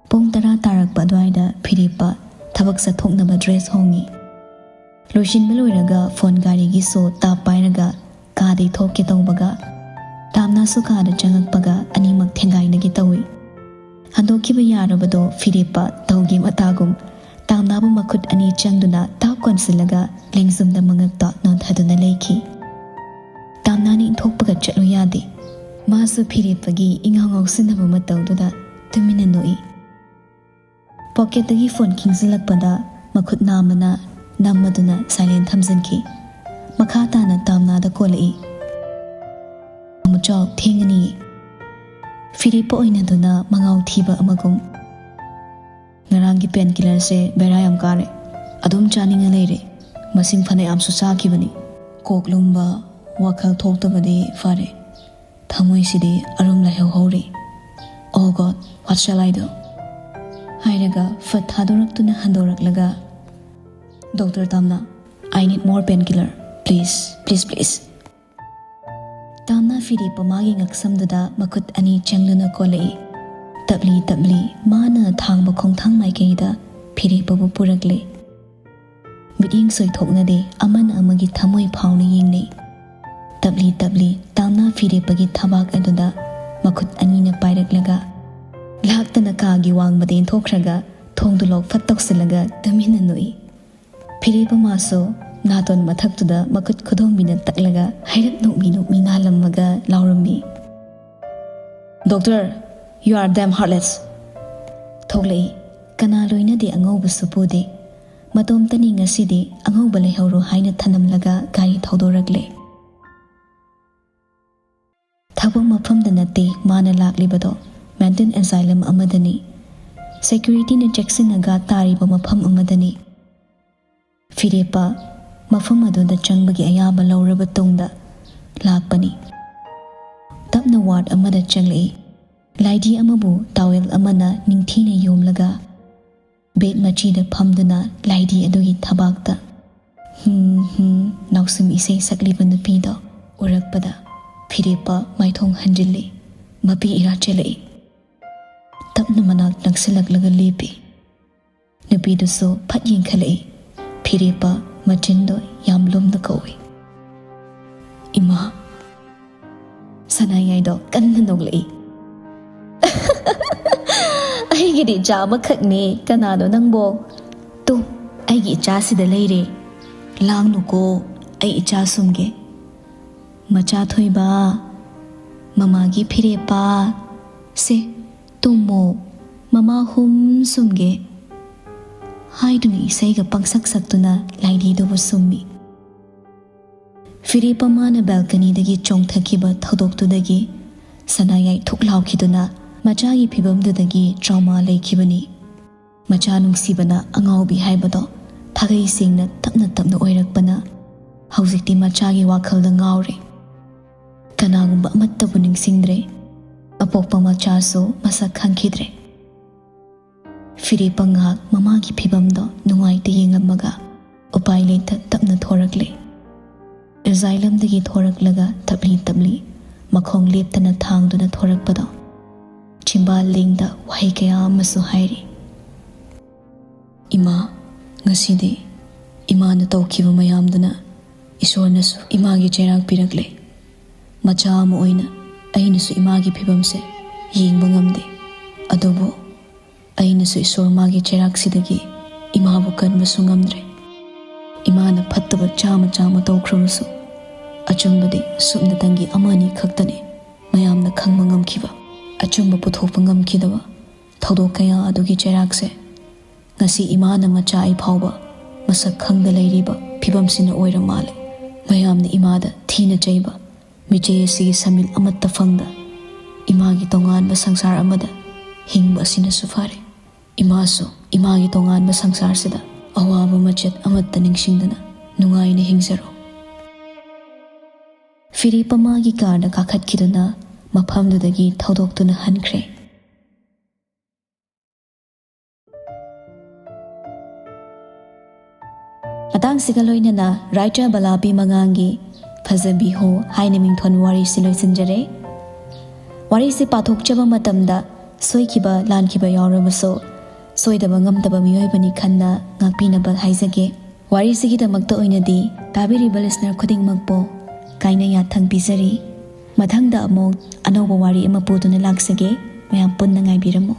ꯄꯨꯡ ꯇꯔꯥ ꯇꯥꯔꯛꯄ ꯑꯗꯨꯋꯥꯏꯗ ꯐꯤꯔꯦꯞꯄ ꯊꯕꯛ ꯆꯠꯊꯣꯛꯅꯕ ꯗ꯭ꯔꯦꯁ ꯍꯣꯡꯉꯤ꯫ ꯂꯣꯏꯁꯤꯟꯕ ꯂꯣꯏꯔꯒ ꯐꯣꯟ ꯒꯥꯔꯤꯒꯤ ꯁꯣ ꯇꯥꯞ ꯄꯥꯏꯔꯒ ꯀꯥꯗꯩ ꯊꯣꯛꯀꯦ ꯇꯧꯕꯒ, ꯇꯥꯝꯅꯥꯁꯨ ꯀꯥꯗ ꯆꯪꯉꯛꯄꯒ ꯑꯅꯤꯃꯛ ꯊꯦꯡꯒꯥꯏꯅꯒꯦ ꯇꯧꯏ꯫ ꯍꯟꯗꯣꯛꯈꯤꯕ ꯌꯥꯔꯕꯗꯣ ꯐꯤꯔꯦꯞꯄ ꯇꯧꯒꯤ ꯃꯇꯥꯒꯨꯝ ꯇꯥꯝꯅꯥꯕꯨ ꯃꯈꯨꯠ ꯑꯅꯤ ꯆꯪꯗꯨꯅ ꯇꯥꯞ ꯀꯣꯟꯁꯤꯜꯂꯒ ꯂꯦꯡꯖꯨꯝꯗ ꯃꯉꯛꯇ ꯅꯣꯟꯊꯗꯨꯅ ꯂꯩꯈꯤ꯫ ꯇꯥꯝꯅꯥꯅ ꯏꯟꯊꯣꯛꯄꯒ ꯆꯠꯂꯨ ꯌꯥꯗꯦ꯫ ꯃꯥꯁꯨ ꯐꯤꯔꯦꯞꯄꯒꯤ ꯏꯉꯥꯎ ꯉꯥꯎꯁꯤꯟꯅꯕ ꯃꯇꯧꯗꯨꯗ ꯇꯨꯃꯤꯟꯅ ꯅꯣꯛꯏ꯫ ꯄꯣꯀꯦꯠꯇꯒꯤ ꯐꯣꯟ ꯈꯤꯡꯖꯤꯜꯂꯛꯄꯗ ꯃꯈꯨꯠ ꯅꯥꯝꯃꯅ ꯅꯝꯃꯗꯨꯅ ꯁꯥꯏꯂꯦꯟ ꯊꯝꯖꯤꯟꯈꯤ꯫ ꯃꯈꯥ ꯇꯥꯅ ꯇꯥꯝꯅꯥꯗ ꯀꯣꯜꯂꯛꯏ꯫ "ꯑꯃꯨꯆꯥꯎ, ꯊꯦꯡꯉꯅꯤꯌꯦ꯫" ꯐꯤꯔꯦꯞꯄ ꯑꯣꯏꯅꯗꯨꯅ ꯃꯉꯥꯎ ꯊꯤꯕ ꯑꯃꯒꯨꯝ꯫ "ꯉꯔꯥꯡꯒꯤ ꯄꯦꯟ ꯀꯤꯂꯔꯁꯦ ꯕꯦꯔꯥ ꯌꯥꯝ ꯀꯥꯔꯦ꯫ ꯑꯗꯨꯝ ꯆꯥꯅꯤꯡꯉ ꯂꯩꯔꯦ꯫ ꯃꯁꯤꯡ ꯐꯅꯌꯥꯝꯁꯨ ꯆꯥꯈꯤꯕꯅꯤ꯫ ꯀꯣꯛ ꯂꯨꯝꯕ, ꯋꯥꯈꯜ ꯊꯣꯛꯇꯕꯗꯤ ꯐꯔꯦ꯫ ꯊꯃꯣꯏꯁꯤꯗꯤ ꯑꯔꯨꯝ ꯂꯩꯍꯧꯍꯧꯔꯤ꯫ Oh God, what shall I do?" ꯍꯥꯏꯔꯒ ꯐꯠ ꯊꯥꯗꯣꯔꯛꯇꯨꯅ ꯍꯟꯗꯣꯔꯛꯂꯒ, "Doctor Tamna, I need more painkiller. Please, please, please." Tamna ꯐꯤꯔꯦꯞꯄ ꯃꯥꯒꯤ ꯉꯛꯁꯝꯗꯨꯗ ꯃꯈꯨꯠ ꯑꯅꯤ ꯆꯪꯗꯨꯅ ꯀꯣꯜꯂꯛꯏ꯫ ꯇꯞꯂꯤ ꯇꯞꯂꯤ ꯃꯥꯅ ꯊꯥꯡꯕ ꯈꯣꯡꯊꯥꯡ ꯃꯥꯏꯀꯩꯗ ꯐꯤꯔꯦꯞꯄꯕꯨ ꯄꯨꯔꯛꯂꯦ꯫ ꯃꯤꯠꯌꯦꯡ ꯁꯣꯏꯊꯣꯛꯅꯗꯦ, ꯑꯃꯅ ꯑꯃꯒꯤ ꯊꯃꯣꯏ ꯐꯥꯎꯅ ꯌꯦꯡꯅꯩ꯫ ꯇꯞꯂꯤ ꯇꯞꯂꯤ ꯇꯥꯝꯅꯥ ꯐꯤꯔꯦꯞꯄꯒꯤ ꯊꯕꯥꯛ ꯑꯗꯨꯗ ꯃꯈꯨꯠ ꯑꯅꯤꯅ ꯄꯥꯏꯔꯛꯂꯒ ꯂꯥꯛꯇꯅ ꯀꯥꯒꯤ ꯋꯥꯡꯃꯗ ꯏꯟꯊꯣꯛꯈ꯭ꯔꯒ ꯊꯣꯡꯗꯨ ꯂꯣꯛ ꯐꯠ ꯇꯧꯁꯤꯜꯂꯒ ꯇꯨꯃꯤꯟꯅ ꯅꯣꯛꯏ꯫ ꯐꯤꯔꯦꯞꯄ ꯃꯥꯁꯨ ꯅꯥꯇꯣꯟ ꯃꯊꯛꯇꯨꯗ ꯃꯈꯨꯠ ꯈꯨꯗꯣꯝꯕꯤꯅ ꯇꯛꯂꯒ ꯍꯥꯏꯔꯞ ꯅꯣꯛꯃꯤ ꯅꯣꯛꯃꯤ ꯅꯥꯜꯂꯝꯃꯒ ꯂꯥꯎꯔꯝꯃꯤ, "Doctor, you are damn heartless!" ꯊꯣꯛꯂꯛꯏ꯫ ꯀꯅꯥ ꯂꯣꯏꯅꯗꯦ, ꯑꯉꯧꯕꯁꯨ ꯄꯨꯗꯦ꯫ ꯃꯇꯣꯝꯇꯅꯤ ꯉꯁꯤꯗꯤ, ꯑꯉꯧꯕ ꯂꯩꯍꯧꯔꯣ ꯍꯥꯏꯅ ꯊꯅꯝꯂꯒ ꯒꯥꯔꯤ ꯊꯧꯗꯣꯔꯛꯂꯦ꯫ ꯊꯕꯛ ꯃꯐꯝꯗ ꯅꯠꯇꯦ ꯃꯥꯅ ꯂꯥꯛꯂꯤꯕꯗꯣ, mental asylum ꯑꯃꯗꯅꯤ꯫ Securityꯅ ꯆꯦꯛꯁꯤꯟꯅ guard ꯇꯥꯔꯤꯕ ꯃꯐꯝ ꯑꯃꯗꯅꯤ꯫ ꯐꯤꯔꯦꯞꯄ ꯃꯐꯝ ꯑꯗꯨꯗ ꯆꯪꯕꯒꯤ ꯑꯌꯥꯕ ꯂꯧꯔꯕ ꯇꯨꯡꯗ ꯂꯥꯛꯄꯅꯤ꯫ ꯇꯞꯅ ꯋꯥꯔꯗ ꯑꯃꯗ ꯆꯪꯂꯛꯏ꯫ ꯂꯥꯏꯙꯤ ꯑꯃꯕꯨ ꯇꯥꯋꯦꯜ ꯑꯃꯅ ꯅꯤꯡꯊꯤꯅ ꯌꯣꯝꯂꯒ ꯕꯦꯗ ꯃꯆꯤꯗ ꯐꯝꯗꯨꯅ ꯂꯥꯏꯙꯤ ꯑꯗꯨꯒꯤ ꯊꯕꯥꯛꯇ ꯍꯨꯝ ꯍꯨꯝ ꯅꯥꯎꯁꯨꯝ ꯏꯁꯩ ꯁꯛꯂꯤꯕ ꯅꯨꯄꯤꯗꯣ ꯎꯔꯛꯄꯗ ꯐꯤꯔꯦꯞꯄ ꯃꯥꯏꯊꯣꯡ ꯍꯟꯖꯤꯜꯂꯤ꯫ ꯃꯄꯤ ꯏꯔꯥ ꯆꯦꯜꯂꯛꯏ꯫ ꯇꯞꯅ ꯃꯅꯥꯛ ꯅꯛꯁꯤꯜꯂꯛꯂꯒ ꯂꯦꯞꯄꯤ꯫ ꯅꯨꯄꯤꯗꯨꯁꯨ ꯐꯠ ꯌꯦꯡꯈꯠꯂꯛꯏ꯫ ꯐꯤꯔꯦꯞꯄ ꯃꯆꯤꯟꯗꯣ ꯌꯥꯝ ꯂꯨꯝꯅ ꯀꯧꯏ, "ꯏꯃꯥ!" ꯁꯅꯥꯌꯥꯏꯗꯣ ꯀꯟꯅ ꯅꯣꯛꯂꯛꯏ꯫ "ꯑꯩꯒꯤꯗꯤ ꯏꯆꯥ ꯑꯃꯈꯛꯅꯦ, ꯀꯅꯥꯅꯣ ꯅꯪꯕꯣ? ꯇꯨ, ꯑꯩꯒꯤ ꯏꯆꯥꯁꯤꯗ ꯂꯩꯔꯦ꯫ ꯂꯥꯡꯅꯨꯀꯣ, ꯑꯩ ꯏꯆꯥ ꯁꯨꯝꯒꯦ꯫ ꯃꯆꯥ ꯊꯣꯏꯕ, ꯃꯃꯥꯒꯤ ꯐꯤꯔꯦꯞꯄ, ꯁꯦ, ꯇꯨꯝꯃꯣ, ꯃꯃꯥ ꯍꯨꯝ ꯁꯨꯝꯒꯦ" ꯍꯥꯏꯗꯨꯅ ꯏꯁꯩꯒ ꯄꯪꯁꯛ ꯁꯛꯇꯨꯅ ꯂꯥꯏꯙꯤꯗꯨꯕꯨ ꯁꯨꯝꯃꯤ꯫ ꯐꯤꯔꯦꯞꯄ ꯃꯥꯅ ꯕꯦꯜꯀꯅꯤꯗꯒꯤ ꯆꯣꯡꯊꯈꯤꯕ ꯊꯧꯗꯣꯛꯇꯨꯗꯒꯤ ꯁꯅꯥꯌꯥꯏ ꯊꯨꯛ ꯂꯥꯎꯈꯤꯗꯨꯅ ꯃꯆꯥꯒꯤ ꯐꯤꯕꯝꯗꯨꯗꯒꯤ ꯇ꯭ꯔꯣꯃꯥ ꯂꯩꯈꯤꯕꯅꯤ꯫ ꯃꯆꯥ ꯅꯨꯡꯁꯤꯕꯅ ꯑꯉꯥꯎꯕꯤ ꯍꯥꯏꯕꯗꯣ ꯊꯥꯒꯩ ꯁꯦꯡꯅ ꯇꯞꯅ ꯇꯞꯅ ꯑꯣꯏꯔꯛꯄꯅ ꯍꯧꯖꯤꯛꯇꯤ ꯃꯆꯥꯒꯤ ꯋꯥꯈꯜꯗ ꯉꯥꯎꯔꯦ꯫ ꯀꯅꯥꯒꯨꯝꯕ ꯑꯃꯠꯇꯕꯨ ꯅꯤꯡꯁꯤꯡꯗ꯭ꯔꯦ꯫ ꯑꯄꯣꯛꯄ ꯃꯆꯥꯁꯨ ꯃꯁꯛ ꯈꯪꯈꯤꯗ꯭ꯔꯦ꯫ ꯐꯤꯔꯦꯞꯄ ꯉꯥꯏꯍꯥꯛ ꯃꯃꯥꯒꯤ ꯐꯤꯕꯝꯗꯣ ꯅꯨꯡꯉꯥꯏꯇ ꯌꯦꯡꯉꯝꯃꯒ ꯎꯄꯥꯏ ꯂꯩꯇ ꯇꯞꯅ ꯊꯣꯔꯛꯂꯦ꯫ ꯑꯦꯖꯥꯏꯂꯝꯗꯒꯤ ꯊꯣꯔꯛꯂꯒ ꯇꯞꯂꯤ ꯇꯞꯂꯤ ꯃꯈꯣꯡ ꯂꯦꯞꯇꯅ ꯊꯥꯡꯗꯨꯅ ꯊꯣꯔꯛꯄꯗꯣ ꯆꯤꯝꯕꯥꯜ ꯂꯦꯡꯗ ꯋꯥꯍꯩ ꯀꯌꯥ ꯑꯃꯁꯨ ꯍꯥꯏꯔꯤ꯫ "ꯏꯃꯥ, ꯉꯁꯤꯗꯤ ꯏꯃꯥꯅ ꯇꯧꯈꯤꯕ ꯃꯌꯥꯝꯗꯨꯅ ꯏꯁꯣꯔꯅꯁꯨ ꯏꯃꯥꯒꯤ ꯆꯩꯔꯥꯛ ꯄꯤꯔꯛꯂꯦ꯫ ꯃꯆꯥ ꯑꯃ ꯑꯣꯏꯅ ꯑꯩꯅꯁꯨ ꯏꯃꯥꯒꯤ ꯐꯤꯕꯝꯁꯦ ꯌꯦꯡꯕ ꯉꯝꯗꯦ꯫ ꯑꯗꯨꯕꯨ ꯑꯩꯅꯁꯨ ꯏꯁꯣꯔ ꯃꯥꯒꯤ ꯆꯩꯔꯥꯛꯁꯤꯗꯒꯤ ꯏꯃꯥꯕꯨ ꯀꯟꯕꯁꯨ ꯉꯝꯗ꯭ꯔꯦ꯫ ꯏꯃꯥꯅ ꯐꯠꯇꯕ ꯆꯥꯝꯃ ꯆꯥꯝꯃ ꯇꯧꯈ꯭ꯔꯕꯁꯨ, ꯑꯆꯨꯝꯕꯗꯤ ꯁꯨꯞꯅꯇꯪꯒꯤ ꯑꯃꯅꯤ ꯈꯛꯇꯅꯤ ꯃꯌꯥꯝꯅ ꯈꯪꯕ ꯉꯝꯈꯤꯕ꯫ ꯑꯆꯨꯝꯕ ꯄꯨꯊꯣꯛꯄ ꯉꯝꯈꯤꯗꯕ ꯊꯧꯗꯣꯛ ꯀꯌꯥ ꯑꯗꯨꯒꯤ ꯆꯩꯔꯥꯛꯁꯦ ꯉꯁꯤ ꯏꯃꯥꯅ ꯃꯆꯥ ꯑꯩ ꯐꯥꯎꯕ ꯃꯁꯛ ꯈꯪꯗ ꯂꯩꯔꯤꯕ ꯐꯤꯕꯝꯁꯤꯅ ꯑꯣꯏꯔ ꯃꯥꯜꯂꯦ꯫ ꯃꯌꯥꯝꯅ ꯏꯃꯥꯗ ꯊꯤꯅ ꯆꯩꯕ, ꯃꯤꯆꯩ ꯑꯁꯤꯒꯤ ꯁꯃꯤꯜ ꯑꯃꯠꯇ ꯐꯪꯗ ꯏꯃꯥꯒꯤ ꯇꯣꯉꯥꯟꯕ ꯁꯪꯁꯥꯔ ꯑꯃꯗ ꯍꯤꯡꯕ ꯑꯁꯤꯅꯁꯨ ꯐꯔꯦ꯫ ꯏꯃꯥꯁꯨ ꯏꯃꯥꯒꯤ ꯇꯣꯉꯥꯟꯕ ꯁꯪꯁꯥꯔꯁꯤꯗ ꯑꯋꯥꯕ ꯃꯆꯦꯠ ꯑꯃꯠꯇ ꯅꯤꯡꯁꯤꯡꯗꯅ ꯅꯨꯡꯉꯥꯏꯅ ꯍꯤꯡꯖꯔꯣ꯫ ꯐꯤꯔꯦꯞ ꯑꯃꯒꯤ ꯀꯥꯔꯗ ꯀꯥꯈꯠꯈꯤꯗꯨꯅ ꯃꯐꯝꯗꯨꯗꯒꯤ ꯊꯧꯗꯣꯛꯇꯨꯅ ꯍꯟꯈ꯭ꯔꯦ꯫ ꯃꯇꯥꯡꯁꯤꯒ ꯂꯣꯏꯅꯅ writer ꯕꯂꯥꯕꯤ ꯃꯉꯥꯡꯒꯤ ꯐꯖꯕꯤ ꯍꯣ ꯍꯥꯏꯅ ꯃꯤꯡꯊꯣꯟꯕ ꯋꯥꯔꯤꯁꯤ ꯂꯣꯏꯁꯤꯟꯖꯔꯦ꯫ ꯋꯥꯔꯤꯁꯤ ꯄꯥꯊꯣꯛꯆꯕ ꯃꯇꯝꯗ ꯁꯣꯏꯈꯤꯕ ꯂꯥꯟꯈꯤꯕ ꯌꯥꯎꯔꯕꯁꯨ ꯁꯣꯏꯗꯕ ꯉꯝꯗꯕ ꯃꯤꯑꯣꯏꯕꯅꯤ ꯈꯟꯅ ꯉꯥꯛꯄꯤꯅꯕ ꯍꯥꯏꯖꯒꯦ꯫ ꯋꯥꯔꯤꯁꯤꯒꯤꯗꯃꯛꯇ ꯑꯣꯏꯅꯗꯤ ꯇꯥꯕꯤꯔꯤꯕ listener ꯈꯨꯗꯤꯡꯃꯛꯄꯨ ꯀꯥꯏꯅ ꯌꯥꯊꯪ ꯄꯤꯖꯔꯤ꯫ ꯃꯊꯪꯗ ꯑꯃꯨꯛ ꯑꯅꯧꯕ ꯋꯥꯔꯤ ꯑꯃ ꯄꯨꯗꯨꯅ ꯂꯥꯛꯆꯒꯦ꯫ ꯃꯌꯥꯝ ꯄꯨꯟꯅ ꯉꯥꯏꯕꯤꯔꯝꯃꯨ꯫